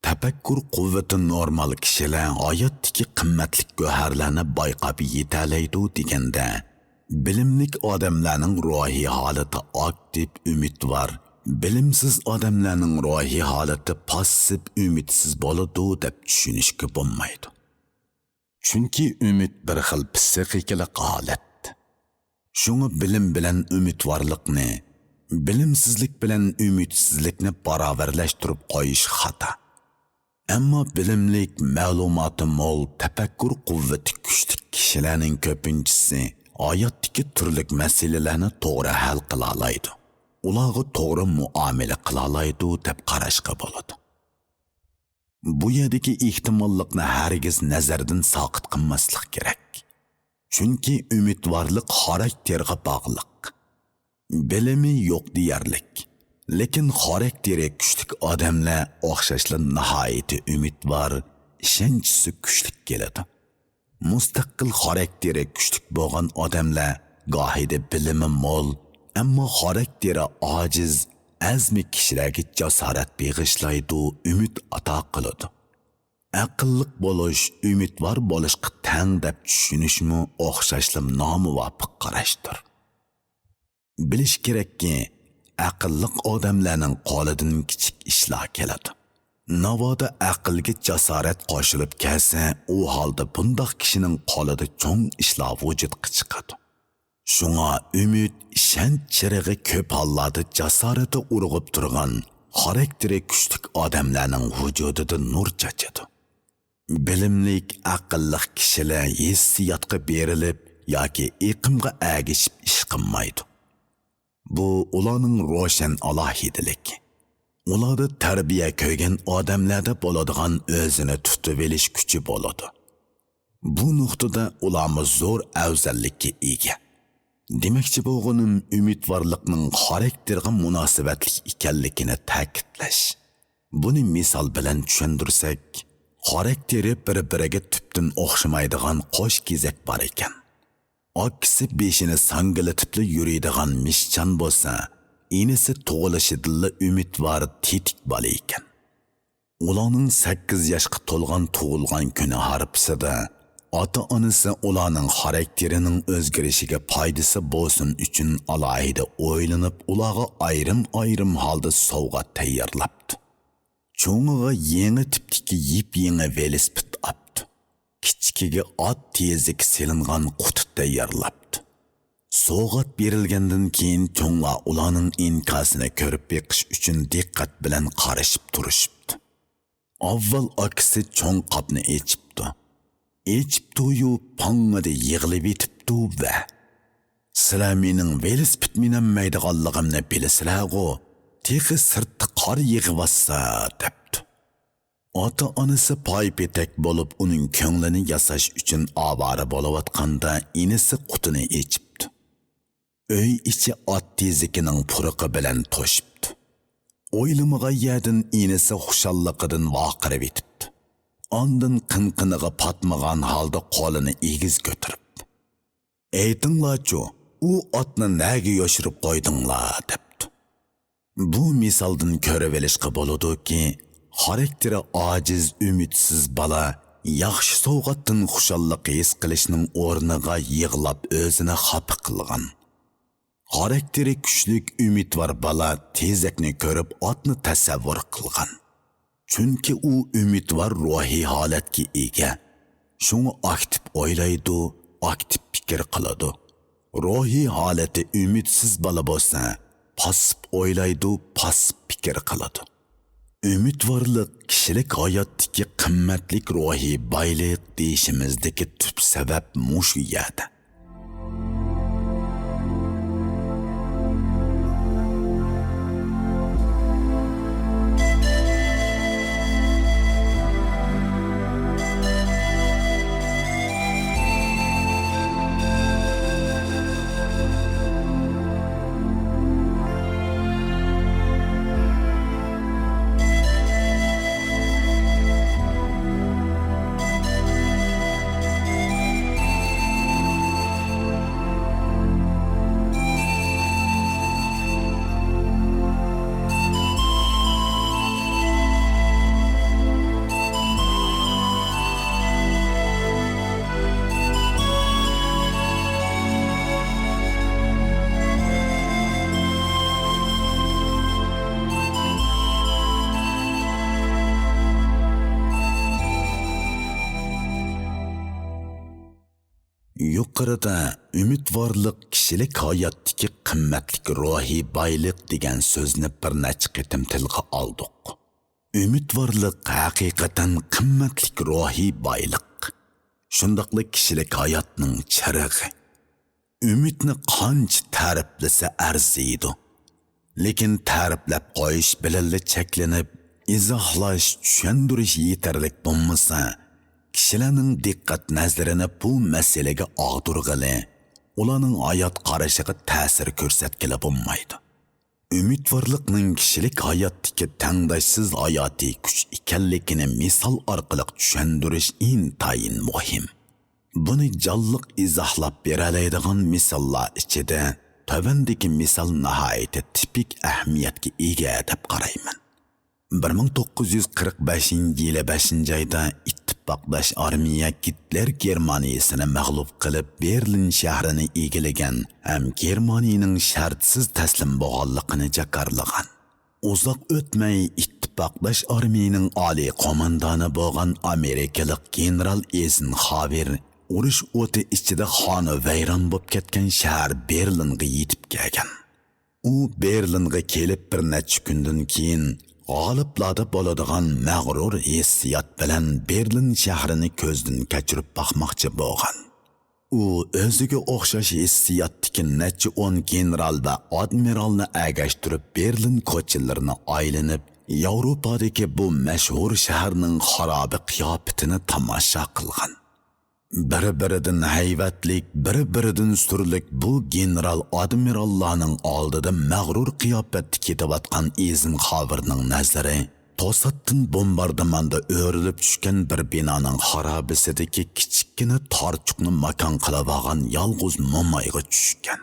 تەپەككۇر قۇۋۋىتى نورمال كىشىلەر ھاياتتىكى قىممەتلىك گۆھەرلەرنى بايقاپ يېتەلەيدۇ دېگەندە، بىلىملىك ئادەملەرنىڭ روھىي ھالىتى ئاكتىپ، ئۈمىدۋار، بىلىمسىز ئادەملەرنىڭ روھىي ھالىتى پاسسىپ، ئۈمىدسىز بولىدۇ دەپ چۈشىنىشكە بولمايدۇ. چۈنكى ئۈمىد بىر خىل پسىخىكىلىق ھالەت. شۇڭا بىلىم بىلەن ئۈمىدۋارلىقنى، بىلىمسىزلىك بىلەن ئۈمىدسىزلىكنى باراۋەرلەشتۈرۈپ قويۇش خاتا. ئەمما بىلىملىك، مەلۇماتى مول، تەپەككۇر قۇۋۋىتى كۈچلۈك كىشىلەرنىڭ كۆپىنچىسى ھاياتتىكى تۈرلۈك مەسىلىلەرنى توغرا ھەل قىلالايدۇ، ئۇلارغا توغرا مۇئامىلە قىلالايدۇ دەپ قاراشقا بولىدۇ. بۇ يەردىكى ئېھتىماللىقنى ھەرگىز نەزەردىن ساقىت قىلماسلىق كېرەك. چۈنكى ئۈمىدۋارلىق خاراكتېرغا باغلىق. بىلىمى يوق دېيەرلىك، لېكىن خاراكتېرى كۈچلۈك ئادەملەر ئوخشاشلا ناھايىتى ئۈمىدۋار، ئىشەنچىسى كۈچلۈك كېلىدۇ. مۇستەقىل خاراكتېرى كۈچلۈك بولغان ئادەملەر گاھىدا بىلىمى مول، ئەمما خاراكتېرى ئاجىز، ئەزمە كىشىلەرگە جاسارەت بېغىشلايدۇ، ئۈمىد ئاتا قىلىدۇ. ئەقىللىق بولۇش ئۈمىدۋار بولۇشقا تەڭ دەپ چۈشىنىشمۇ ئوخشاشلا نامۇۋاپىق قاراشتۇر. بىلىش كېرەككى، ئەقىللىق ئادەملەرنىڭ قولىدىن كىچىك ئىشلار كېلىدۇ. ناۋادا ئەقىلگە جاسارەت قوشۇلۇپ كەلسە، ئۇ ھالدا بۇنداق كىشىنىڭ قولىدا چوڭ ئىشلار ۋۇجۇدقا چىقىدۇ. شۇڭا ئۈمىد، ئىشەنچ چىرىغى كۆپ ھاللاردا جاسارىتى ئۇرغۇپ تۇرغان، خاراكتېرى كۈچلۈك ئادەملەرنىڭ ۋۇجۇدىدا نۇر چاچىدۇ. بىلىملىك، ئەقىللىق كىشىلەر ھېسسىياتقا بېرىلىپ ياكى ئېقىمغا ئەگىشىپ ئىش قىلمايدۇ. بۇ ئۇلارنىڭ روشەن ئالاھىدىلىكى. ئۇلاردا تەربىيە كۆرگەن ئادەملەردە بولىدىغان ئۆزىنى تۇتۇۋېلىش كۈچى بولىدۇ. بۇ نۇقتىدا ئۇلارمۇ زور ئەۋزەللىككە ئىگە. دېمەكچى بولغىنىم ئۈمىدۋارلىقنىڭ خاراكتېرغا مۇناسىۋەتلىك ئىكەنلىكىنى تەكىتلەش. بۇنى مىسال بىلەن چۈشەندۈرسەك، خاراكتېرى بىر-بىرىگە تۈپتىن ئوخشىمايدىغان قوش كېزەك بار ئىكەن. ئاكىسى بېشىنى ساڭگىلىتىپلا يۈرىدىغان مىشچان بولسا، ئىنىسى تۇغۇلۇشىدىنلا ئۈمىدۋار، تېتىك بالا ئىكەن. ئۇلارنىڭ سەككىز ياشقا تولغان تۇغۇلغان كۈنى ھارپىسىدا ئاتا-ئانىسى ئۇلارنىڭ خاراكتېرىنىڭ ئۆزگىرىشىگە پايدىسى بولسۇن ئۈچۈن ئالاھىدە ئويلىنىپ، ئۇلارغا ئايرىم-ئايرىم ھالدا سوۋغات تەييارلاپتۇ. چوڭىغا يېڭى تىپتىكى يېپيېڭى ۋېلىسىپىت ئاپتۇ. كىچىكىگە ئات تېزىكى سېلىنغان قۇتا تەييارلاپتۇ. سوۋغات بېرىلگەندىن كېيىن، چوڭلار ئۇلارنىڭ ئىنكاسىنى كۆرۈپ بېقىش ئۈچۈن دىققەت بىلەن قارىشىپ تۇرۇشۇپتۇ. ئاۋۋال ئاكىسى چوڭ قاپنى ئېچىپتۇ. ئېچىپتۇ-يۇ، پاڭڭىدە يىغلىۋېتىپتۇ ۋە، «سىلەر مېنىڭ ۋېلىسىپىت مىنەلمەيدىغانلىقىمنى بىلىسىلەرغۇ، تېخى سىرتتا قار يېغىۋاتسا» دەپتۇ. ئاتا-ئانىسى پاي-پېتەك بولۇپ، ئۇنىڭ كۆڭلىنى ياساش ئۈچۈن ئاۋارە بولۇۋاتقاندا، ئىنىسى قۇتىنى ئېچىپتۇ. ئۆي ئىچى ئات تېزىكىنىڭ پۇرىقى بىلەن توشۇپتۇ. ئويلىمىغان يەردىن ئىنىسى خۇشاللىقىدىن ۋارقىرىۋېتىپتۇ. ئاندىن قىن-قىنىغا پاتمىغان ھالدا قولىنى ئېگىز كۆتۈرۈپ، «ئېيتىڭلارچۇ، ئۇ ئاتنى نەگە يوشۇرۇپ قويدۇڭلار؟» دەپتۇ. بۇ مىسالدىن كۆرۈۋېلىشقا بولىدۇكى، خاراكتېرى ئاجىز، ئۈمىدسىز بالا ياخشى سوۋغاتتىن خۇشاللىق ھېس قىلىشنىڭ ئورنىغا يىغلاپ ئۆزىنى خاپا قىلغان. خاراكتېرى كۈچلۈك، ئۈمىدۋار بالا تېزەكنى كۆرۈپ ئاتنى تەسەۋۋۇر قىلغان. چۈنكى ئۇ ئۈمىدۋار روھىي ھالەتكە ئىگە. شۇڭا ئاكتىپ ئويلايدۇ، ئاكتىپ پىكىر قىلىدۇ. روھىي ھالىتى ئۈمىدسىز بالا بولسا، پاسسىپ ئويلايدۇ، پاسسىپ پىكىر قىلىدۇ. ئۈمىدۋارلىق كىشىلىك ھاياتتىكى قىممەتلىك روھىي بايلىق دېيىشىمىزدىكى تۈپ سەۋەب مۇشۇ يەردە. يۇقىرىدا ئۈمىدۋارلىق كىشىلىك ھاياتتىكى قىممەتلىك روھىي بايلىق دېگەن سۆزنى بىر نەچچە قېتىم تىلغا ئالدۇق. ئۈمىدۋارلىق ھەقىقەتەن قىممەتلىك روھىي بايلىق. شۇنداقلا كىشىلىك ھاياتنىڭ چىرىغى. ئۈمىدنى قانچە تەرىپلىسە ئەرزىيدۇ. لېكىن تەرىپلەپ قويۇش بىلەنلا چەكلىنىپ، ئىزاھلاش، چۈشەندۈرۈش يېتەرلىك بولمىسا، كىشىلەرنىڭ دىققەت نەزىرىنى بۇ مەسىلىگە ئاغدۇرغىلى، ئۇلارنىڭ ھايات قارىشىغا تەسىر كۆرسەتكىلى بولمايدۇ. ئۈمىدۋارلىقنىڭ كىشىلىك ھاياتتىكى تەڭداشسىز ھاياتىي كۈچ ئىكەنلىكىنى مىسال ئارقىلىق چۈشەندۈرۈش ئىنتايىن مۇھىم. بۇنى جانلىق ئىزاھلاپ بېرەلەيدىغان مىساللار ئىچىدە تۆۋەندىكى مىسال ناھايىتى تىپىك ئەھمىيەتكە ئىگە دەپ قارايمەن. بىر مىڭ توققۇز يۈز قىرىق بەشىنچى يىلى بەشىنچى ئايدا ئىتتىپاقداش ئارمىيە گىتلېر گېرمانىيىسىنى مەغلۇپ قىلىپ، بېرلىن شەھىرىنى ئىگىلىگەن ھەم گېرمانىيىنىڭ شەرتسىز تەسلىم بولغانلىقىنى جاكارلىغان. ئۇزاق ئۆتمەي، ئىتتىپاقداش ئارمىيىنىڭ ئالىي قوماندانى بولغان ئامېرىكىلىق گېنېرال ئېيزېنخاۋېر ئۇرۇش ئوتى ئىچىدە خانۇ ۋەيران بولۇپ كەتكەن شەھەر بېرلىنغا يېتىپ كەلگەن. ئۇ بېرلىنغا كېلىپ بىر نەچچە كۈندىن كېيىن، غالىبلاردا بولىدىغان مەغرۇر ھېسسىيات بىلەن بېرلىن شەھىرىنى كۆزدىن كەچۈرۈپ باقماقچى بولغان. ئۇ ئۆزىگە ئوخشاش ھېسسىياتتىكى نەچچە ئون گېنېرال ۋە ئادمىرالنى ئەگەشتۈرۈپ، بېرلىن كوچىلىرىنى ئايلىنىپ، ياۋروپادىكى بۇ مەشھۇر شەھەرنىڭ خارابە قىياپىتىنى تاماشا قىلغان. بىر-بىرىدىن ھەيۋەتلىك، بىر-بىرىدىن سۈرلۈك بۇ گېنېرال ئادمىراللارنىڭ ئالدىدا مەغرۇر قىياپەتتە كېتىۋاتقان ئېيزېنخاۋېرنىڭ نەزىرى توساتتىن بومباردىماندا ئۆرۈلۈپ چۈشكەن بىر بىنانىڭ خارابىسىدىكى كىچىككىنە تارچۇقنى ماكان قىلىۋالغان يالغۇز مومايغا چۈشكەن.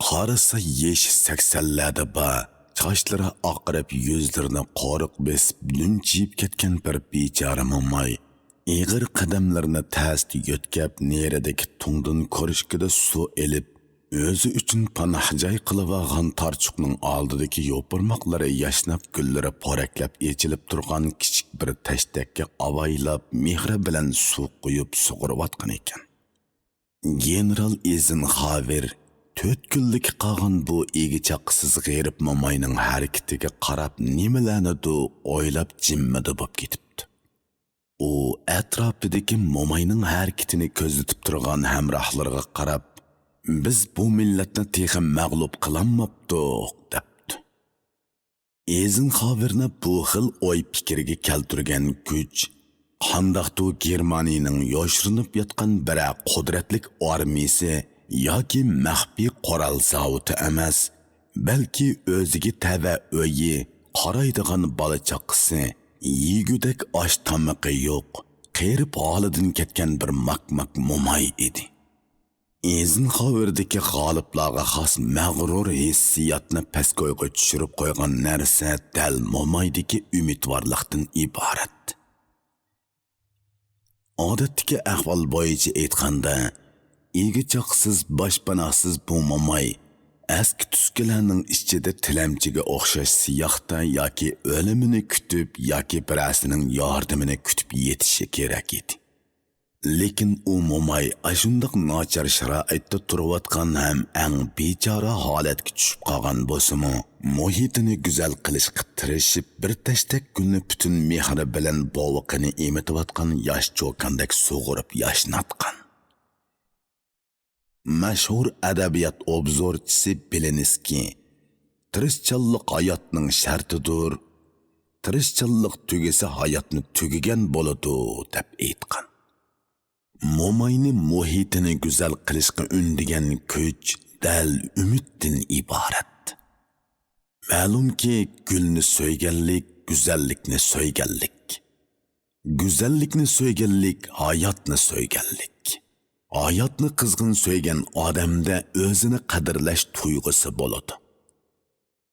قارىسا يېشى سەكسەنلەردە بار، چاچلىرى ئاقىرىپ، يۈزلىرىنى قورۇق بېسىپ، دۈمچىيىپ كەتكەن بىر بىچارە موماي ئېغىر قەدەملىرىنى تەستە يۆتكەپ، نېرىدىكى تۇڭدۇن كۇرۇشكىدا سۇ ئېلىپ، ئۆزى ئۈچۈن پاناھ جاي قىلىۋالغان تارچۇقنىڭ ئالدىدىكى يوپۇرماقلىرى ياشناپ، گۈللىرى پورەكلەپ ئېچىلىپ تۇرغان كىچىك بىر تەشتەككە ئاۋايلاپ، مېھرى بىلەن سۇ قۇيۇپ سۇغۇرۇۋاتقان ئىكەن. گېنېرال ئېيزېنخاۋېر تۆت كۈنلۈككە قالغان بۇ ئىگە چاقىسىز غېرىب موماينىڭ ھەرىكىتىگە قاراپ نېمىلەرنىدۇ ئويلاپ جىممىدە بولۇپ كېتىپتۇ. ئۇ ئەتراپىدىكى موماينىڭ ھەرىكىتىنى كۆزىتىپ تۇرغان ھەمراھلىرىغا قاراپ، «بىز بۇ مىللەتنى تېخى مەغلۇپ قىلالماپتۇق» دەپتۇ. ئېيزېنخاۋېرنى بۇ خىل ئوي پىكىرگە كەلتۈرگەن كۈچ قانداقتۇ گېرمانىيىنىڭ يوشۇرۇنۇپ ياتقان بىرەر قۇدرەتلىك ئارمىيىسى ياكى مەخپىي قورال زاۋۇتى ئەمەس، بەلكى ئۆزىگە تەۋە ئۆيى، قارايدىغان بالا-چاقىسى، يېگۈدەك ئاش-تامىقى يوق، قېرىپ ھالىدىن كەتكەن بىر ماكماك موماي ئىدى. ئېيزېنخاۋېردىكى غالىبلارغا خاس مەغرۇر ھېسسىياتنى پەسكويغا چۈشۈرۈپ قويغان نەرسە دەل مومايدىكى ئۈمىدۋارلىقتىن ئىبارەت. ئادەتتىكى ئەھۋال بويىچە ئېيتقاندا، ئىگە-چاقىسىز، باشپاناھسىز بۇ موماي ئەسكى-تۈسكىلەرنىڭ ئىچىدە تىلەمچىگە ئوخشاش سىياھتا ياكى ئۆلۈمىنى كۈتۈپ، ياكى بىرەرسىنىڭ ياردىمىنى كۈتۈپ يېتىشى كېرەك ئىدى. لېكىن ئۇ موماي ئاشۇنداق ناچار شارائىتتا تۇرۇۋاتقان ھەم ئەڭ بىچارە ھالەتكە چۈشۈپ قالغان بولسىمۇ، مۇھىتىنى گۈزەل قىلىشقا تىرىشىپ، بىر تەشتەك گۈلنى پۈتۈن مېھرى بىلەن بوۋىقىنى ئېمىتىۋاتقان ياش چوكاندەك سۇغۇرۇپ ياشناتقان. مەشھۇر ئەدەبىيات ئوبزورچىسى بېلىنسكىي، «تىرىشچانلىق ھاياتنىڭ شەرتىدۇر، تىرىشچانلىق تۈگىسە ھاياتمۇ تۈگىگەن بولىدۇ» دەپ ئېيتقان. موماينى مۇھىتىنى گۈزەل قىلىشقا ئۈندىگەن كۈچ دەل ئۈمىدتىن ئىبارەت. مەلۇمكى، گۈلنى سۆيگەنلىك، گۈزەللىكنى سۆيگەنلىك. گۈزەللىكنى سۆيگەنلىك، ھاياتنى سۆيگەنلىك. ھاياتنى قىزغىن سۆيگەن ئادەمدە ئۆزىنى قەدىرلەش تۇيغۇسى بولىدۇ.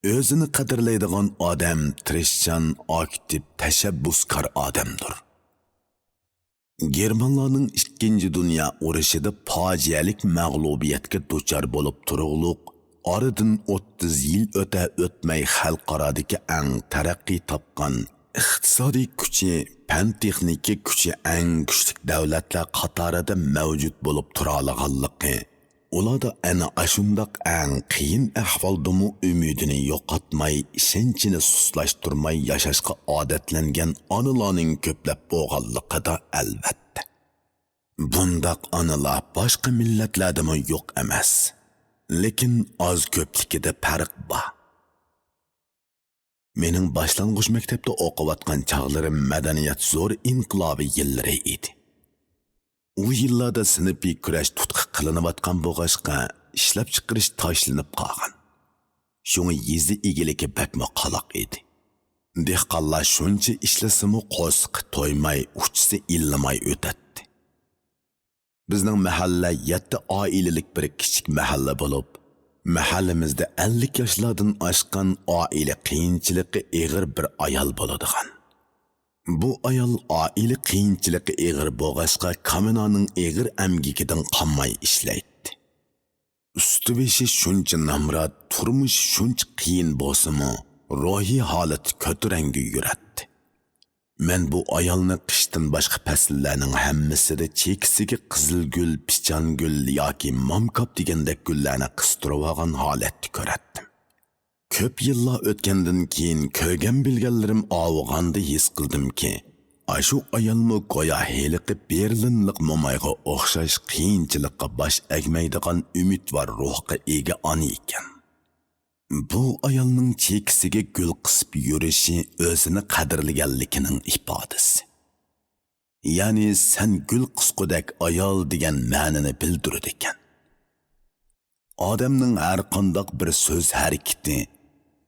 ئۆزىنى قەدىرلەيدىغان ئادەم تىرىشچان، ئاكتىپ، تەشەببۇسكار ئادەمدۇر. گېرمانلارنىڭ ئىككىنچى دۇنيا ئۇرۇشىدا پاجىئەلىك مەغلۇبىيەتكە دۇچار بولۇپ تۇرۇقلۇق، ئارىدىن ئوتتۇز يىل ئۆتە-ئۆتمەي خەلقئارادىكى ئەڭ تەرەققىي تاپقان، ئىقتىسادىي كۈچى، پەن-تېخنىكا كۈچى ئەڭ كۈچلۈك دۆلەتلەر قاتارىدا مەۋجۇت بولۇپ تۇرالىغانلىقى، ئۇلاردا ئەنە ئاشۇنداق ئەڭ قىيىن ئەھۋالدىمۇ ئۈمىدىنى يوقاتماي، ئىشەنچىنى سۇسلاشتۇرماي ياشاشقا ئادەتلەنگەن ئانىلارنىڭ كۆپلەپ بولغانلىقىدا ئەلۋەتتە. بۇنداق ئانىلار باشقا مىللەتلەردىمۇ يوق ئەمەس. لېكىن ئاز-كۆپلۈكىدە پەرق بار. مېنىڭ باشلانغۇچ مەكتەپتە ئوقۇۋاتقان چاغلىرىم مەدەنىيەت زور ئىنقىلابى يىللىرى ئىدى. ئۇ يىللاردا سىنىپىي كۈرەش تۇتقا قىلىنىۋاتقان بولغاچقا، ئىشلەپچىقىرىش تاشلىنىپ قالغان. شۇڭا يېزا ئىگىلىكى بەكمۇ قالاق ئىدى. دېھقانلار شۇنچە ئىشلىسىمۇ قورسىقى تويماي، ئۇچىسى ئىللىماي ئۆتەتتى. بىزنىڭ مەھەللە يەتتە ئائىلىلىك بىر كىچىك مەھەللە بولۇپ، مەھەللىمىزدە ئەللىك ياشلاردىن ئاشقان ئائىلە قىيىنچىلىقى ئېغىر بىر ئايال بولىدىغان. بۇ ئايال ئائىلە قىيىنچىلىقى ئېغىر بولغاچقا، كامېنانىڭ ئېغىر ئەمگىكىدىن قانماي ئىشلەيتتى. ئۈستى-بېشى شۇنچە نامرات، تۇرمۇشى شۇنچە قىيىن بولسىمۇ، روھىي ھالىتى كۆتۈرەڭگۈ يۈرەتتى. مەن بۇ ئايالنى قىشتىن باشقا پەسىللەرنىڭ ھەممىسىدە چېكىسىگە قىزىلگۈل، پىچانگۈل ياكى مامكاپ دېگەندەك گۈللەرنى قىستۇرۇۋالغان ھالەتتە كۆرەتتىم. كۆپ يىللار ئۆتكەندىن كېيىن كۆرگەن-بىلگەنلىرىم ئاۋۇغاندا ھېس قىلدىمكى، ئاشۇ ئايالمۇ گويا ھېلىقى بېرلىنلىق مومايغا ئوخشاش قىيىنچىلىققا باش ئەگمەيدىغان ئۈمىدۋار روھقا ئىگە ئانا ئىكەن. بۇ ئايالنىڭ چېكىسىگە گۈل قىسىپ يۈرۈشى ئۆزىنى قەدىرلىگەنلىكىنىڭ ئىپادىسى. يەنى سەن گۈل قىسقۇدەك ئايال دېگەن مەنىنى بىلدۈرىدىكەن. ئادەمنىڭ ھەرقانداق بىر سۆز ھەرىكىتى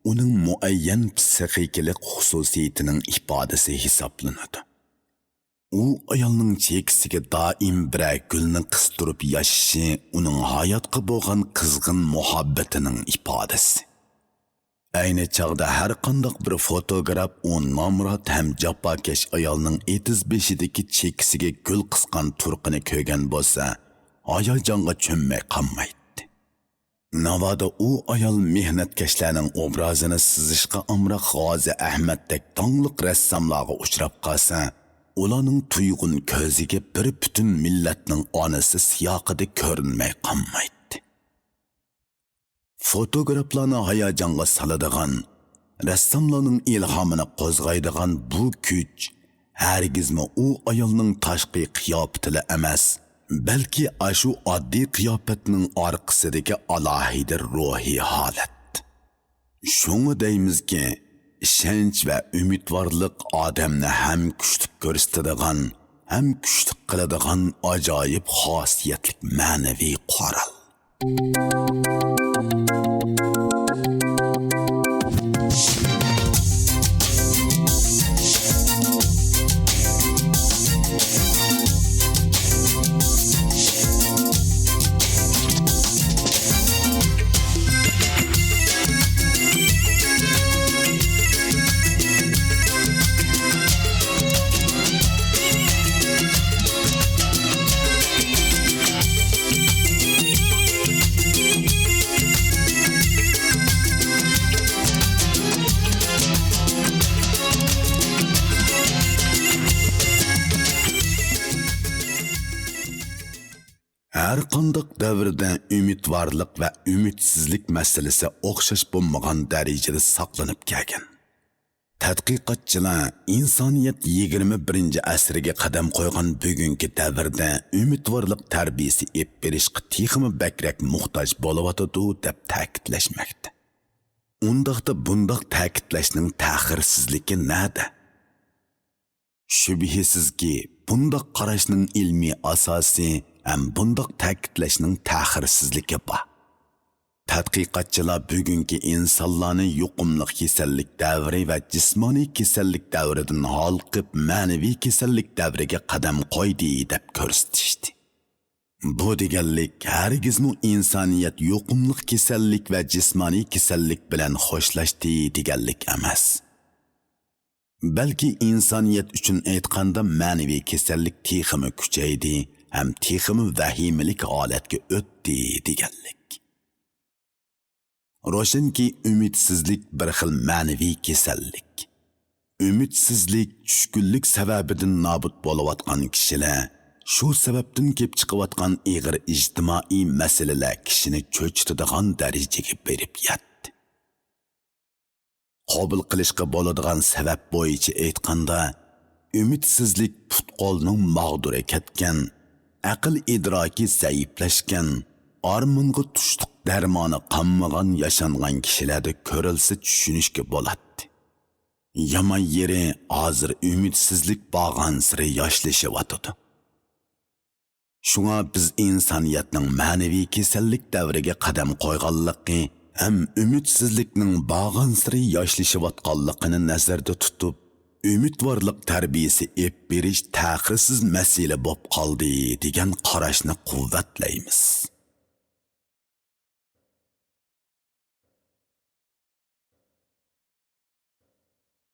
ئۇنىڭ مۇئەييەن پسىخىكىلىق خۇسۇسىيىتىنىڭ ئىپادىسى ھېسابلىنىدۇ. ئۇ ئايالنىڭ چېكىسىگە دائىم بىرەر گۈلنى قىستۇرۇپ ياشىشى ئۇنىڭ ھاياتقا بولغان قىزغىن مۇھەببىتىنىڭ ئىپادىسى. ئەينى چاغدا ھەرقانداق بىر فوتوگراف ئۇ نامرات ھەم جاپاكەش ئايالنىڭ ئېتىز بېشىدىكى چېكىسىگە گۈل قىسقان تۇرقىنى كۆرگەن بولسا، ھاياجانغا چۆممەي قالمايتتى. ناۋادا ئۇ ئايال مېھنەتكەشلەرنىڭ ئوبرازىنى سىزىشقا ئامراق غازى ئەھمەتتەك داڭلىق رەسساملارغا ئۇچراپ قالسا، ئۇلارنىڭ تۇيغۇن كۆزىگە بىر پۈتۈن مىللەتنىڭ ئانىسى سىياقىدا كۆرۈنمەي قالمايتتى. فوتوگرافلارنى ھاياجانغا سالىدىغان، رەسساملارنىڭ ئىلھامىنى قوزغايدىغان بۇ كۈچ ھەرگىزمۇ ئۇ ئايالنىڭ تاشقى قىياپىتىلا ئەمەس، بەلكى ئاشۇ ئاددىي قىياپەتنىڭ ئارقىسىدىكى ئالاھىدە روھىي ھالەت. شۇڭا دەيمىزكى، ئىشەنچ ۋە ئۈمىدۋارلىق ئادەمنى ھەم كۈچلۈك كۆرسىتىدىغان، ھەم كۈچلۈك قىلىدىغان ئاجايىپ خاسىيەتلىك مەنىۋى قورال. ھەرقانداق دەۋردە ئۈمىدۋارلىق ۋە ئۈمىدسىزلىك مەسىلىسى ئوخشاش بولمىغان دەرىجىدە ساقلىنىپ كەلگەن. تەتقىقاتچىلار ئىنسانىيەت يىگىرمە بىرىنچى ئەسىرگە قەدەم قويغان بۈگۈنكى دەۋردە ئۈمىدۋارلىق تەربىيىسى ئېلىپ بېرىشقا تېخىمۇ بەكرەك موھتاج بولۇۋاتىدۇ، دەپ تەكىتلەشمەكتە. ئۇنداقتا بۇنداق تەكىتلەشنىڭ تەخىرسىزلىكى نەدە؟ شۈبھىسىزكى، بۇنداق قاراشنىڭ ئىلمىي ئاساسى ھەم بۇنداق تەكىتلەشنىڭ تەخىرسىزلىكى بار. تەتقىقاتچىلار بۈگۈنكى ئىنسانلارنى يۇقۇملۇق كېسەللىك دەۋرى ۋە جىسمانىي كېسەللىك دەۋرىدىن ھالقىپ، مەنىۋى كېسەللىك دەۋرىگە قەدەم قويدى، دەپ كۆرسىتىشتى. بۇ دېگەنلىك، ھەرگىزمۇ ئىنسانىيەت يۇقۇملۇق كېسەللىك ۋە جىسمانىي كېسەللىك بىلەن خوشلاشتى دېگەنلىك ئەمەس. بەلكى ئىنسانىيەت ئۈچۈن ئېيتقاندا، مەنىۋى كېسەللىك تېخىمۇ كۈچەيدى ھەم تېخىمۇ ۋەھىمىلىك ھالەتكە ئۆتتى دېگەنلىك. روشەنكى، ئۈمىدسىزلىك بىر خىل مەنىۋى كېسەللىك. ئۈمىدسىزلىك، چۈشكۈنلۈك سەۋەبىدىن نابۇت بولۇۋاتقان كىشىلەر، شۇ سەۋەبتىن كېلىپ چىقىۋاتقان ئېغىر ئىجتىمائىي مەسىلىلەر كىشىنى چۆچۈتىدىغان دەرىجىگە بېرىپ يەتتى. قوبۇل قىلىشقا بولىدىغان سەۋەب بويىچە ئېيتقاندا، ئۈمىدسىزلىك پۇت-قولنىڭ ماغدۇرى كەتكەن، ئەقىل ئىدراكى زەئىپلەشكەن، ئارمانغا تۇشلۇق دەرمانى قانمىغان ياشانغان كىشىلەردە كۆرۈلسە چۈشىنىشكە بولاتتى. يامان يېرى، ھازىر ئۈمىدسىزلىك بارغانسېرى ياشلىشىۋاتىدۇ. شۇڭا بىز ئىنسانىيەتنىڭ مەنىۋى كېسەللىك دەۋرىگە قەدەم قويغانلىقى ھەم ئۈمىدسىزلىكنىڭ بارغانسېرى ياشلىشىۋاتقانلىقىنى نەزەردە تۇتۇپ، ئۈمىدۋارلىق تەربىيىسى ئېلىپ بېرىش تەخىرسىز مەسىلە بولۇپ قالدى، دېگەن قاراشنى قۇۋۋەتلەيمىز.